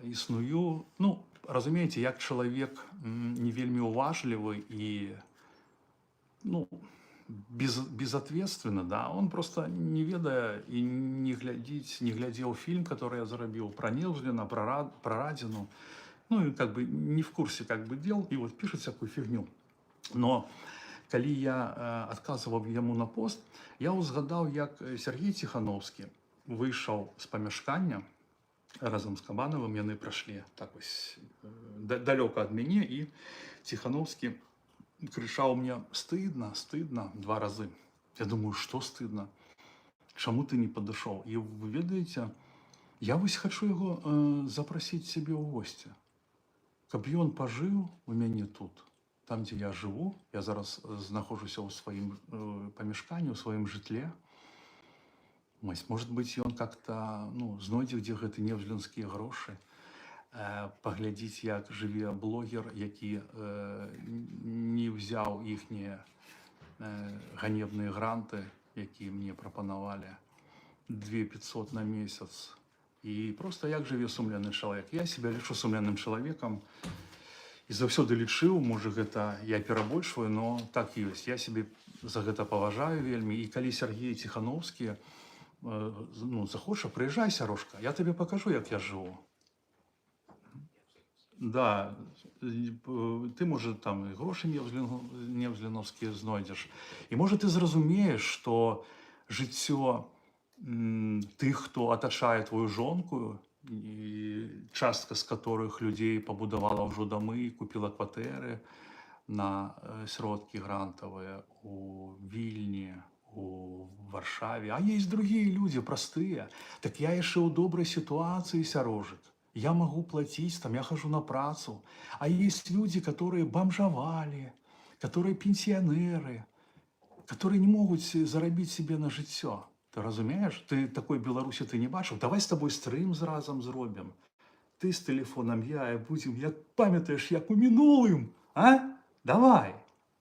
існую. Ну, разумееце, як чалавек не вельмі уважлівы і, ну, безответственно, да, он просто не ведае і не глядзіць, не глядзеў фільм, который я зарабіў про Невзлина, про Радину, ну, и как бы не в курсе как бы дел, и вот пишет всякую фигню. Но калі я адказваў яму на пост, я ўзгадаў, як Сергей Ціхановскі выйшаў з памяшкання разам з Кабанавым, яны прайшлі так вось далёка ад мяне, і Ціхановскі крычаў мне: «Стыдно, стыдно», два разы. Я думаю, что стыдно? Чаму ты не падышоў? І вы ведаеце, я вось хачу яго запрасіць сябе ў госці, каб ён пажыў у мяне тут, там, дзе я жыву. Я зараз знаходжуся ў сваім памяшканні, у сваім жытле. Вось, может быть, ён как-то, ну, знойдзе, дзе гэты невзлінскія грошы. Паглядзіць, як жыве блогер, які не ўзяў іхнія ганебныя гранты, якія мне прапанавалі, 2500 на месяц. І просто як жыве сумленны чалавек. Я себя лічу сумленным чалавекам і заўсёды лічыў, можа, гэта я перабольшваю, но так ёсць. Я себе за гэта паважаю вельмі. І калі Сяргей Ціханоўскі ну, захоча, прыязджай, Сярожка, я табе пакажу, як я жыву. Да, ты, можа, там і грошы невзліновскія знойдзеш. І, можа, ты зразумееш, што жыццё тых, хто атачае твою жонку, і частка з которых людзей пабудавала ўжо дамы, купіла кватэры на сродкі грантавыя у Вільні, у Варшаве. А есть другие люди, простые. Так я яшчэ ў добрай сітуацыі, Сярожык. Я могу платить, там я хожу на працу. А есть люди, которые бомжовали, которые пенсионеры, которые не могут зарабіць себе на жыццё. Ты разумееш? Ты такой Беларусі ты не бачыў. Давай с тобой стрым разам зробім. Ты з тэлефонам, я, і будзем, як памятаеш, як у мінулым, а? Давай,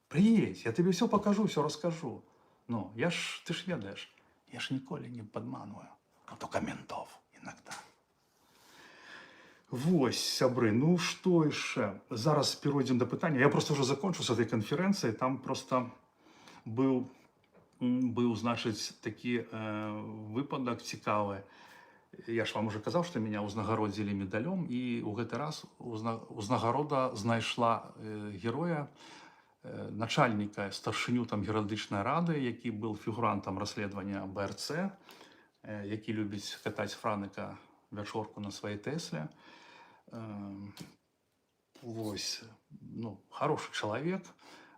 прыедзь, я тебе все покажу, все расскажу. Ну, я ж, ты ж ведаеш, я ж ніколі не падманваю, а только ментов иногда. Вось, сябры, ну што яшчэ? Зараз перайдзем да пытання. Я просто ўжо закончу с этой канферэнцыяй. Там просто быў, значыць, такі выпадак цікавы. Я ж вам уже казаў, што меня ўзнагародзілі медалём, і ў гэты раз узнагарода знайшла героя, начальніка, старшыню там геральдычнай рады, які был фігурантам расследавання БРЦ, які любіць катаць Франыка вячорку на сваёй Тэсле. Вось, ну, хороший чалавек.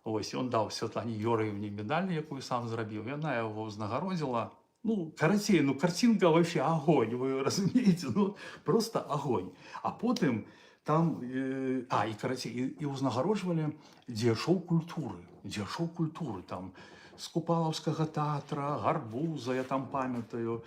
Ось, ён даў Святлане Юрыевне медаль, якую сам зрабіў. Яна яго ўзнагародзіла. Ну, карацей, ну, картинка вообще огонь, вы разумееце, ну, просто огонь. А потым там, і карацей, і ўзнагароджвалі дзеячоў культуры, там, з Купалаўскага тэатра, Гарбуза, я там памятаю,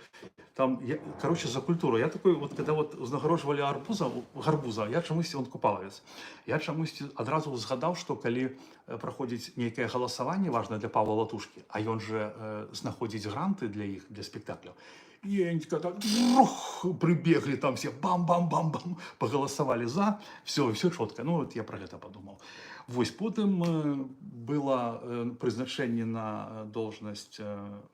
там, я, короче, за культуру. Я такой, вот, когда вот узнагароджвалі арбуза, Гарбуза, я чамусьці, он купалавец, я чамусьці адразу згадаў, што калі праходзіць нейкае галасаванне важнае для Павла Латушкі, а ён же знаходзіць гранты для іх, для спектакляў, і они так жух, прибегли там все, бам-бам-бам-бам, поголосовали за, все, все четко. Ну, вот я про гэта подумал. Вось, потым было прызначэнне на должность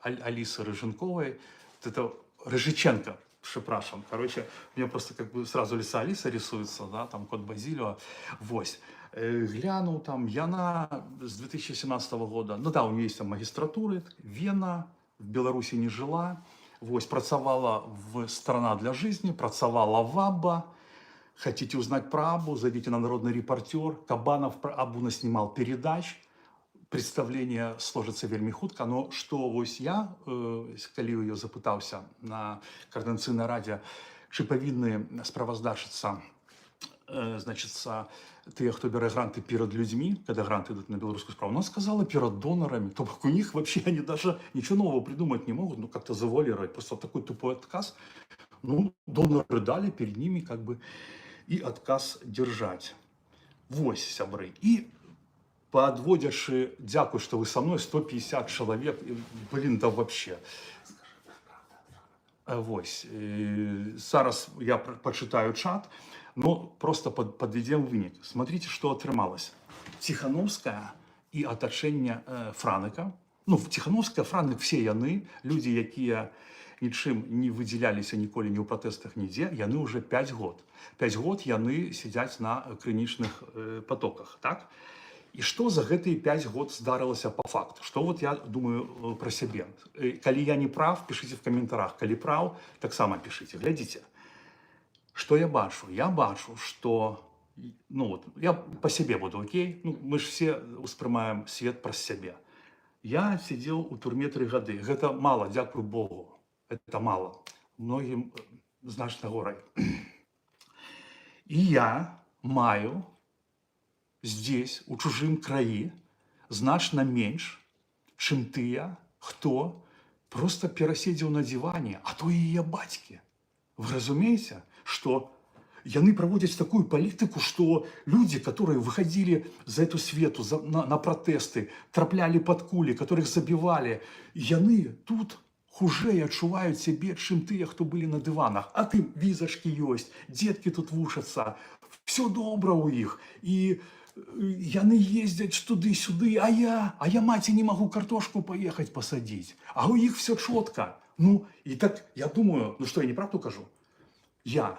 Алисы Рыженковой, это Рыжиченко, przepraszam. Короче, у меня просто как бы сразу лиса Алиса рисуется, да, там кот Базилио. Вось. Глянул там, яна с 2017 года, ну да, у нее есть там магистратуры, Вена, в Беларуси не жила, вось, працавала в «Страна для жизни», працавала в «Абба». Хотите узнать про Аббу, зайдите на «Народный репортер». Кабанов про Аббу наснимал передач. Представление сложится вельмі хутка. Но што вось я, калі ў яе запытаўся на каардынацыйнай радзе, чы павінны справаздачыцца значится, тыя, хто бярэ гранты, перад людзьмі, когда гранты идут на беларускую справу, она сказала: перад донорами. То бок у них вообще они даже ничего нового придумать не могут, ну, как-то завуалировать. Просто такой тупой отказ. Ну, доноры дали, перед ними как бы и отказ держать. Вось, сябры. І падводзячы, дзякуй, што вы со мной, 150 чалавек, і, блин, да вообще. Вось, зараз я пачытаю чат, но просто падведзем вынік. Смотрите, што атрымалася. Ціхановская і атачэнне Франыка. Ну, Ціхановская, Франык, все яны, людзі, якія нічым не выдзяляліся ніколі ні ў пратэстах, нідзе, яны уже 5 год. 5 год яны сядзяць на крынічных потоках, так? І што за гэтыя 5 год здарылася по факту? Што вот я думаю пра сябе? Калі я не прав, пишите в каментарах. Калі прав, таксама пишите. Глядзіце. Што я бачу? Я бачу, што, ну вот, я по сябе буду, окей? Ну, мы ж все успрымаем свет праз сябе. Я сидел у турме 3 гады. Гэта мало, дзякуй Богу. Это мало. Многім значна горай. І я маю здесь, у чужым краі, значна менш, чым тыя, хто просто пераседзеў на диване, а то і яе бацькі. Вы разумееце, што Яны праводзяць такую палітыку, что люди, которые выходили за эту свету, на пратэсты, траплялі под кулі, которых забівалі, яны тут хужэй адчуваюць сябе, чым тыя, хто былі на дыванах. А тым візачкі ёсць, дзеткі тут вучацца, все добра ў іх. І яны ездзяць туды-сюды, а я, маці, не магу картошку паехаць пасадзіць. А ў іх все чётко. Ну, і так я думаю, ну что, я неправду кажу? Я,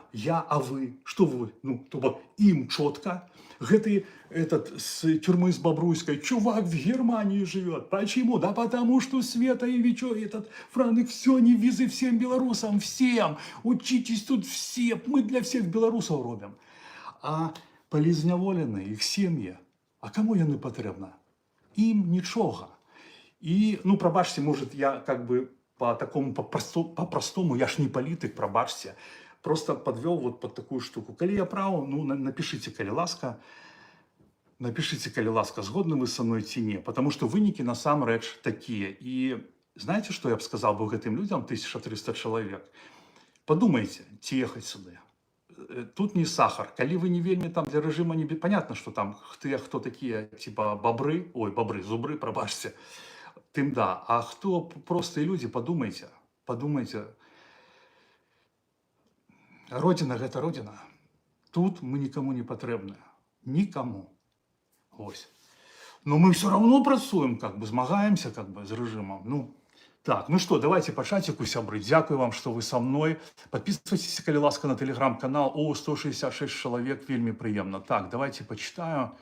а вы, что вы? Ну, то бок им четко. Гэты этот с тюрьмы с Бобруйской, чувак в Германии живет. Почему? Да потому что Света и Вичо, этот Франик, все, не визы всем белорусам, всем. Учитесь тут все, мы для всех белорусов робім. А палітзняволеныя, іх сем'і, а кому яны патрэбна? Ім нічога. І, ну, прабачце, может, я как бы по такому, по-простому, я ж не политик, прабачце, просто подвел вот под такую штуку. Калі я прав, ну, напишите, калі ласка, напишите, калі ласка, згодны вы со мной ці не, потому что вынікі насамрэч такія. І знаете, что я б сказал бы гэтым людям, 1300 чалавек? Подумайте, ці ехаць сюды. Тут не сахар. Калі вы не вельмі там для режима не понятно, что там тыя, хто такія типа бобры, ой, бобры, зубры, прабачце, тым да. А хто простыя людзі, подумайте, подумайте. Родина — гэта родина. Тут мы никому не патрэбны. Никому. Ось. Но мы все равно працуем, как бы, змагаемся как бы з режимом. Ну, так, ну что, давайте по чатику, сябры. Дзякую вам, что вы со мной. Подписывайтесь, калі ласка, на телеграм-канал. О, 166 человек, вельмі прыемна. Так, давайте почитаю.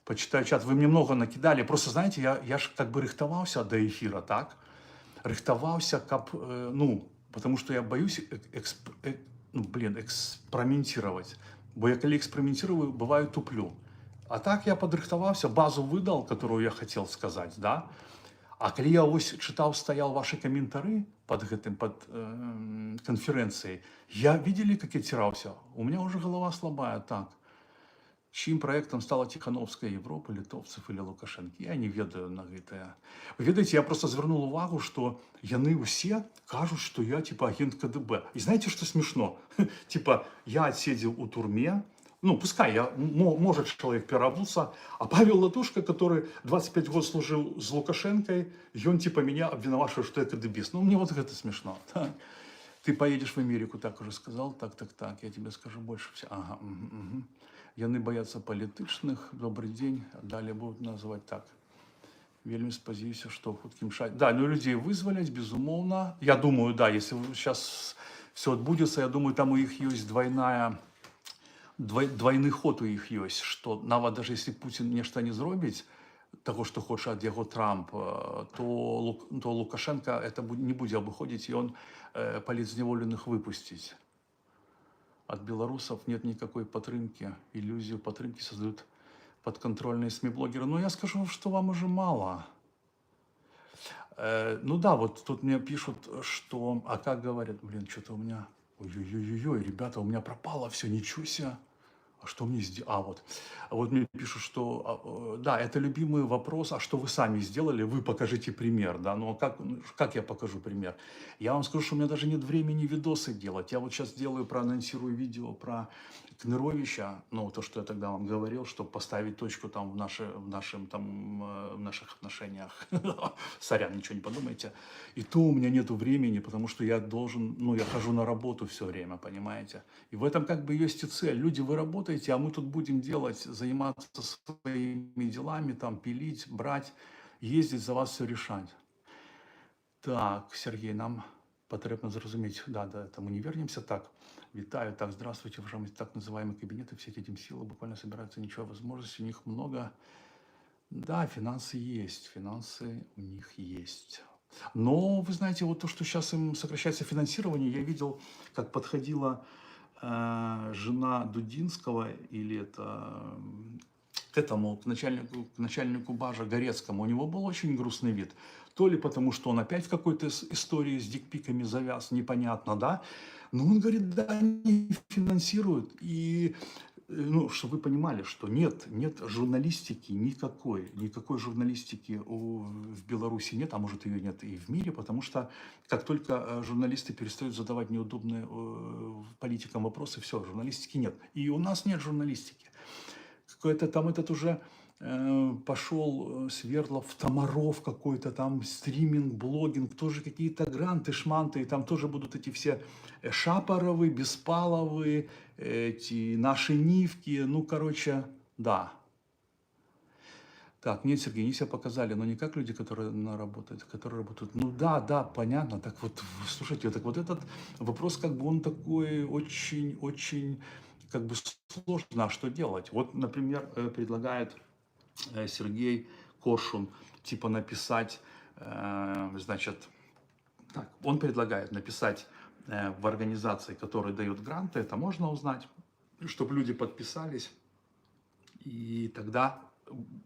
Почитаю чат. Вы мне много накидали. Просто, знаете, я ж как бы рыхтаваўся до эфира, так? Рыхтаваўся, каб, ну, потому что я боюсь, ну, блин, экспериментировать. Бо я калі экспериментирую, бываю, туплю. А так я падрыхтаваўся, базу выдал, которую я хотел сказать, да? А калі я вось чытаў, стаял ваши каментары под гэтым, под канферэнцыяй, я, видели, как я ціраўся? У меня уже голова слабая, так. Чьим проектом стала Тихановская Европа, литовцев или Лукашенко? Я не ведаю на гэтае. Вы ведаеце, я просто звярнул увагу, что яны ўсе кажуць, что я типа агент КДБ. И знаете, что смешно? Типа я отсидел у турме, ну, пускай я, может человек переобуться, а Павел Латушко, который 25 год служил с Лукашенкой, и он типа меня обвиновашивает, что я КДБист. Ну, мне вот это смешно. Так. Ты поедешь в Америку, так уже сказал, так, я тебе скажу больше. Все. Ага, угу. Яны боятся палітычных. Добрый день. Далее будут называть так. Вельмі спадзяюся, што ў хуткім часе. Да, ну людей вызваляць, безумоўна. Я думаю, да, если сейчас все адбудзецца, я думаю, там у іх ёсць двойны ход у іх ёсць, што нават даже если Путін нешта не зробіць, таго, што хоча ад яго Трамп, то Лукашенко это не будзе абыходзіць, і он палітзняволеных выпусціць. От белорусов нет никакой падтрымкі. Иллюзию падтрымкі создают подконтрольные СМИ-блогеры. Но я скажу, что вам уже мало. Ну да, вот тут мне пишут, что. А как говорят? Блин, что-то у меня. Ой-ой-ой-ой, ребята, у меня пропало все, ничего себе. А что мне сделать? А, вот. А вот мне пишут, что, да, это любимый вопрос, а что вы сами сделали? Вы покажите пример, да? Ну, а как, ну, как я покажу пример? Я вам скажу, что у меня даже нет времени видосы делать. Я вот сейчас делаю, проанонсирую видео про Кныровича, ну, то, что я тогда вам говорил, чтобы поставить точку там в нашем, там, в наших отношениях. Сорян, ничего не подумайте. И то у меня нету времени, потому что я должен, ну, я хожу на работу все время, понимаете? И в этом как бы есть и цель. Люди, вы работаете, а мы тут будем делать, заниматься своими делами, там, пилить, брать, ездить, за вас все решать. Так, Сергей, нам патрэбна зразумець. Да, это мы не вернемся. Так, вітаю. Так, здравствуйте, уважаемые так называемые кабинеты, все эти силы буквально собираются, ничего, возможностей у них много. Да, финансы есть, финансы у них есть. Но, вы знаете, вот то, что сейчас им сокращается финансирование, я видел, как подходила жена Дудинского, или это к этому, к начальнику БАЖа Горецкому, у него был очень грустный вид. То ли потому, что он опять в какой-то истории с дикпиками завяз, непонятно, да. Но он говорит, да, они финансируют. И Ну, чтобы вы понимали, что нет, нет журналистики никакой, никакой журналистики в Беларуси нет, а может, ее нет и в мире, потому что как только журналисты перестают задавать неудобные политикам вопросы, все, журналистики нет. И у нас нет журналистики. Какой-то там этот уже пошел Свердлов, Тамаров какой-то там, стриминг, блогинг, тоже какие-то гранты, шманты, и там тоже будут эти все Шапоровы, Беспаловы, эти наши Нивки, ну, короче, да. Так, нет, Сергей, они себя показали, но не как люди, которые работают, которые работают. Ну да, понятно. Так вот, слушайте, так вот этот вопрос, как бы он такой очень-очень, как бы сложно, а что делать? Вот, например, предлагает Сергей Коршун, типа написать, значит, так, он предлагает написать в организации, которые дают гранты, это можно узнать, чтобы люди подписались, и тогда,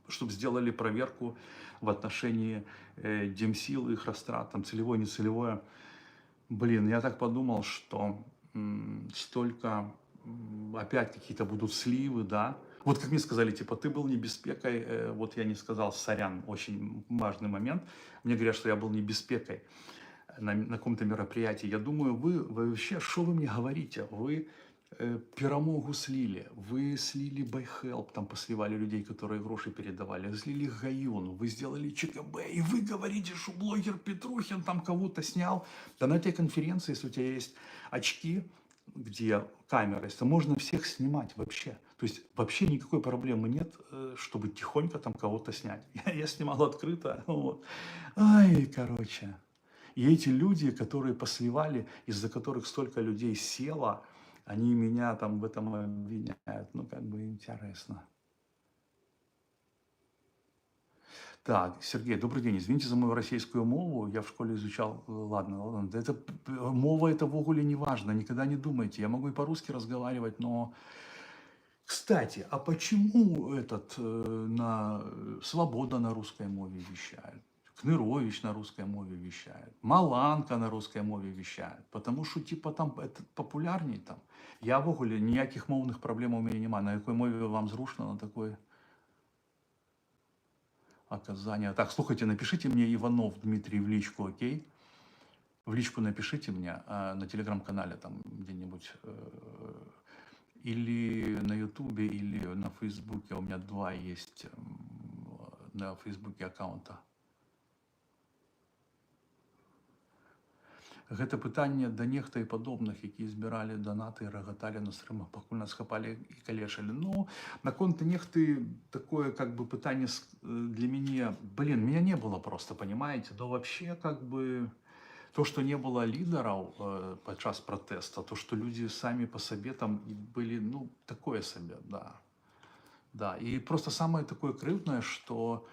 чтобы сделали проверку в отношении демсил, их растрат, там, целевое, нецелевое. Блин, я так подумал, что столько опять какие-то будут сливы, да. Вот как мне сказали, типа, ты был небезпекой, вот я не сказал, сорян, очень важный момент. Мне говорят, что я был небезпекой на каком-то мероприятии. Я думаю, вы вообще, что вы мне говорите? Вы Перамогу слили, вы слили BuyHelp, там посливали людей, которые гроши передавали, слили Гаюн, вы сделали ЧКБ, и вы говорите, что блогер Петрухин там кого-то снял. Да на этой конференции, если у тебя есть очки, где камера, если можно всех снимать вообще. То есть вообще никакой проблемы нет, чтобы тихонько там кого-то снять. Я снимал открыто. Вот. Ай, короче. И эти люди, которые посливали, из-за которых столько людей село, они меня там в этом обвиняют. Ну, как бы интересно. Так, Сергей, добрый день. Извините за мою российскую мову. Я в школе изучал. Ладно, ладно. Да это мова, это вогуле не важно. Никогда не думайте. Я могу и по-русски разговаривать, но... Кстати, а почему этот на Свобода на русской мове вещает? Кнырович на русской мове вещает, Маланка на русской мове вещает, потому что типа там это популярней там. Я вогуле ніяких мовных проблем у меня нема. На якой мове вам зручно, на такой оказание. Так, слухайте, напишите мне, Иванов Дмитрий, в личку, окей? В личку напишите мне на телеграм-канале там где-нибудь или на ютубе, или на фейсбуке. У меня два есть на фейсбуке аккаунта. Гэта пытанне да нехта і падобных, якія збіралі данаты і рагаталі на стрымах, пакуль нас хапалі і калечылі. Ну, наконт нехты такое как бы пытанне для мяне, блин, меня не было просто, понимаете? Но вообще как бы то, что не было лідараў падчас пратэста, то, что люди сами по сабе там и были, ну, такое сабе, да. Да, и просто самое такое крыўднае, что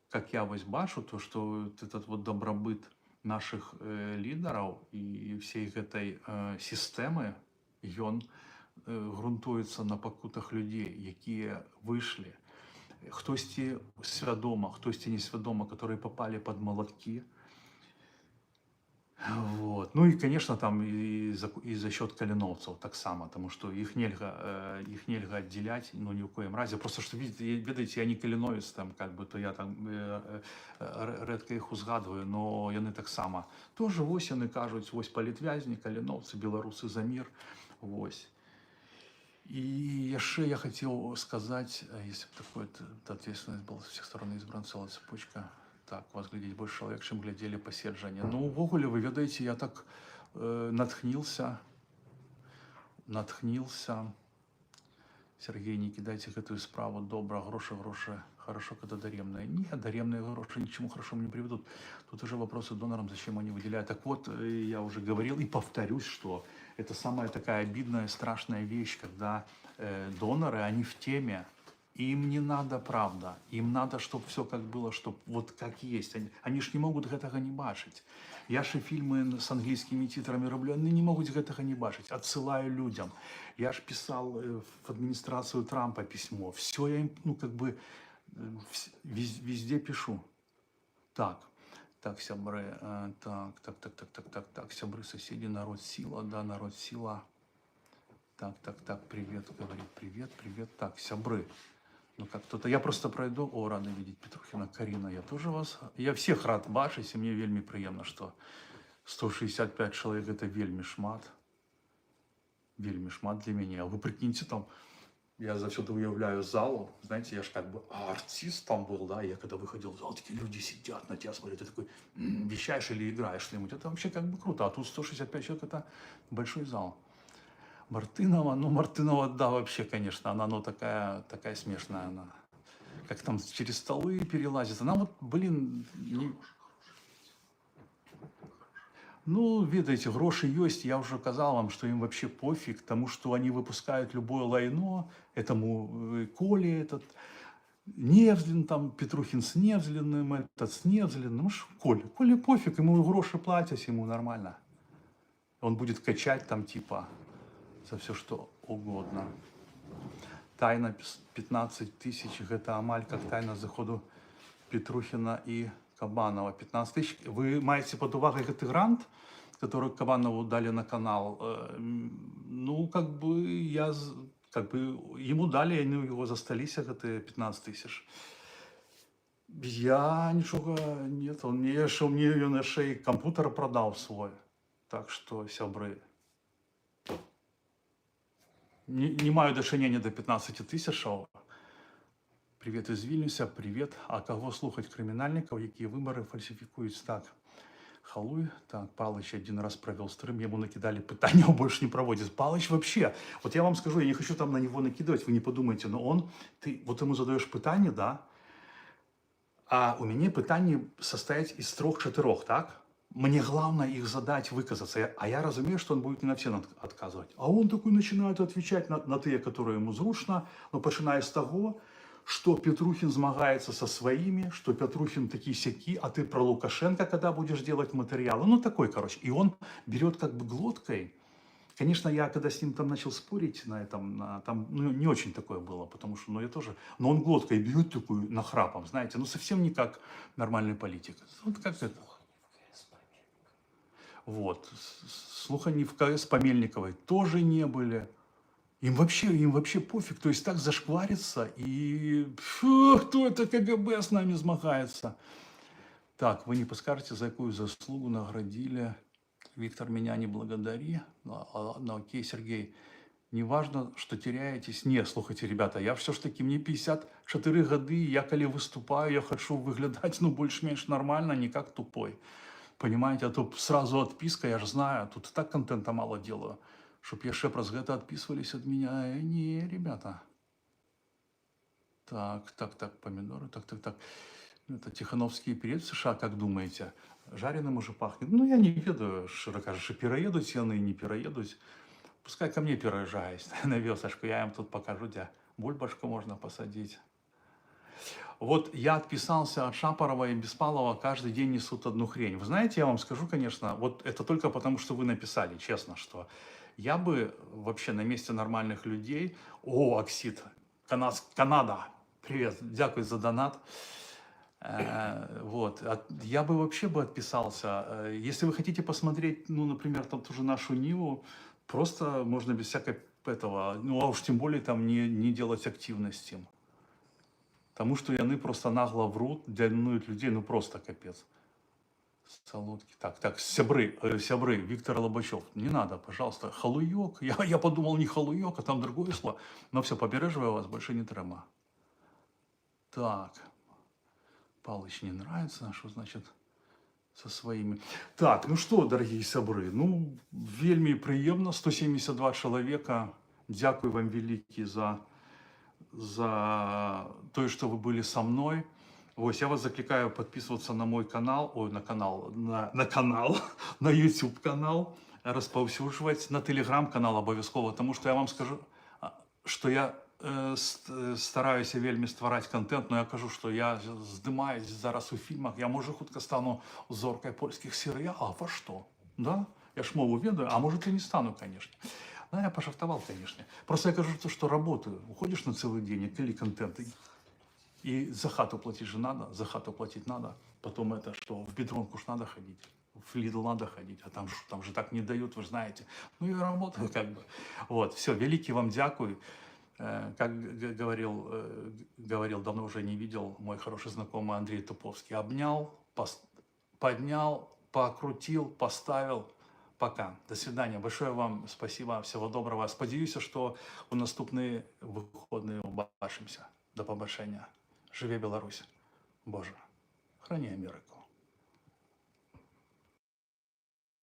как я вось бачу, то что вот этот вот дабрабыт наших лідараў і всей гэтай сістэмы, ён грунтуецца на пакутах людзей, якія выйшлі, хтосьці свядома, хтосьці несвядома, которые попали под молотки. Вот. Ну и, конечно, там и за счет каліноўцаў таксама, тому что их нельга отделять, ну, ни в коем разе. Просто что, видите, ведаеце, я не каліновец там, как бы, то я там рэдка іх узгадваю, но яны таксама. Тоже вось яны кажуць, вось палітвязні, каліноўцы, беларусы за мир, вось. И яшчэ я хотел сказать, если бы такой ответственность была со всех сторон избран, целая цепочка. Так, вас глядеть больше человек, чым глядзелі паседжанне. Ну, увогуле, вы ведаеце, я так натхнился, натхнился. Сергей, не кидайте гэтую справу. Добра, грошы, грошы. Хорошо, когда даремные. Не, даремные грошы ни к чему хорошему не приведут. Тут уже вопросы донорам, зачем они выделяют. Так вот, я уже говорил и повторюсь, что это самая такая обидная, страшная вещь, когда доноры, они в теме, им не надо правда, им надо, чтобы все как было, чтобы вот как есть. Они ж не могут гэтага не бачыць. Я ж і фільмы с английскими титрамі роблю, они не могут гэтага не бачыць. Отсылаю людям. Я ж писал в администрацию Трампа письмо. Все я им, ну, как бы, везде пишу. Так, так, сябры, так, так, так, так, так, так, так, сябры, соседи, народ сила, да, народ сила. Так, привет, говорит, привет, привет. Так, сябры. Ну как кто-то. Я просто пройду. О, рада видеть Петрухина. Карина, я тоже вас. Я всех рад бачыць, і мне вельмі прыемна, што 165 чалавек — это вельмі шмат. Вельмі шмат для мяне. А вы прикиньте, там, я заўсёды уяўляю залу, знаете, я ж как бы артист там был, да, я когда выходил в зал, такие люди сидят, на тебя смотрят, ты такой вещаешь или играешь что-нибудь, это вообще как бы круто, а тут 165 человек — это большой зал. Мартынова, ну, Мартынова, да, вообще, конечно, она, ну, такая, такая смешная, она, как там через столы перелазит, она вот, блин, не. Ну, ведаеце, грошы ёсць, я уже казал вам, что им вообще пофиг, тому, что они выпускают любое лайно, этому Коле этот, Невзлин там, Петрухин с Невзлиным, этот с Невзлиным, ну ж, Коле, Коле пофиг, ему грошы платят, ему нормально. Он будет качать там типа за все что угодно. Тайна 15 тысяч, гэта амаль как тайна заходу Петрухина и Кабанова. 15 тысяч. Вы маеце пад увагай гэты грант, который Кабанову дали на канал? Ну, как бы я, как бы ему дали, они у его засталіся, гэтыя 15 тысяч. Я нічога нет, он мне яшчэ, мне ён яшчэ і кампутер прадаў свой. Так что, сябры, не маю дачынення до 15 тысячаў. Привет из Вильнюса, привет. А кого слухать, крымінальнікаў, якія выбары фальсіфікуюць? Так? Халуй, так, Палыч один раз провел стрим, ему накидали пытанне, он больше не проводит. Палыч вообще, вот я вам скажу, я не хочу там на него накидывать, вы не подумайте, но он, ты вот ему задаешь пытанне, да, а у мяне пытанні состоять из трех-четырех, так? Мне главное их задать, выказаться. А я разумею, что он будет не на все отказывать. А он такой начинает отвечать на те, которые ему зручна, но пачыная с того, что Петрухин змагаецца со своими, что Петрухин такі-сякі, а ты про Лукашенко когда будешь делать материалы? Ну, такой, короче. И он берет как бы глоткой. Конечно, я когда с ним там начал спорить на этом, там, ну, не очень такое было, потому что, ну, я тоже, но он глоткой берет такую нахрапом, знаете, ну, совсем не как нормальный политик. Вот как это. Вот. Слуханні в КС по Мельниковой тоже не были. Им вообще пофиг. То есть так зашквариться и. Фу, кто это КГБ с нами змагаецца? Так, вы не подскажете, за какую заслугу наградили? Виктор, меня не благодари. Ну, ладно, окей, Сергей. Не важно, что теряетесь. Не, слухайте, ребята, я все ж таки, мне 54 годы, я калі выступаю, я хочу выглядать, ну, больше-меньше нормально, не как тупой. Понимаете, а то сразу отписка, я же знаю, тут и так контента мало делаю. Чтоб яшчэ праз гэта отписывались от меня. Не, ребята. Так, помидоры, так. Это Тихановский переедет в США, как думаете? Жареным уже пахнет. Ну, я не ведаю, шчыра кажучы, пераедуць яны, не пераедуць. Пускай ко мне переезжают на вёсачку, я им тут покажу, где бульбашку можно посадить. Вот я отписался от Шапарова и Беспалова, каждый день несут одну хрень. Вы знаете, я вам скажу, конечно, вот это только потому, что вы написали, честно, что я бы вообще на месте нормальных людей. О, Оксид, Канада, привет, дзякуй за донат. Вот, я бы вообще бы отписался. Если вы хотите посмотреть, ну, например, там ту же «Нашу Ниву», просто можно без всякой этого, ну, а уж тем более там не делать активности. Тому что яны просто нагло врут, дурнуют людей, ну просто капец. Солодкі. Так, сябры, сябры, Виктор Лобачев. Не надо, пожалуйста. Халуёк. Я подумал, не халуёк, а там другое слово. Но все, папярэджваю вас, больше не трэба. Так. Палыч не нравится, что значит со своими. Так, ну что, дорогие сябры, ну, вельмі прыемна, 172 чалавека. Дзякуй вам вялікі за то, что вы были со мной. Вось, я вас заклікаю подписываться на мой канал, ой, на канал, на канал, на YouTube канал, распаўсюджваць, на телеграм-канал абавязкова, тому что я вам скажу, что я стараюся вельмі ствараць контент, но я кажу, что я здымаюсь зараз у фільмах, я, можа, хутка стану зоркай польскіх серыялаў, а что? Да? Я ж мову ведаю, а может, и не стану, конечно. Ну, я пожартаваў, конечно. Просто я кажу, что работаю. Уходишь на целый день, и калі контент. И за хату платить же надо, за хату платить надо. Потом это что, в Бедронку ж надо ходить. В Lidl надо ходить, а там же так не дают, вы же знаете. Ну, я работаю как бы. Вот, все, вялікі вам дзякуй. Как говорил, давно уже не видел, мой хороший знакомый Андрей Туповский. Обнял, поднял, покрутил, поставил. Пока. До свидания. Большое вам спасибо. Всего доброго. Спадзяюся, што у наступныя выходныя убачымся. Да пабачэння. Жыве Беларусь. Божа, храні Амерыку.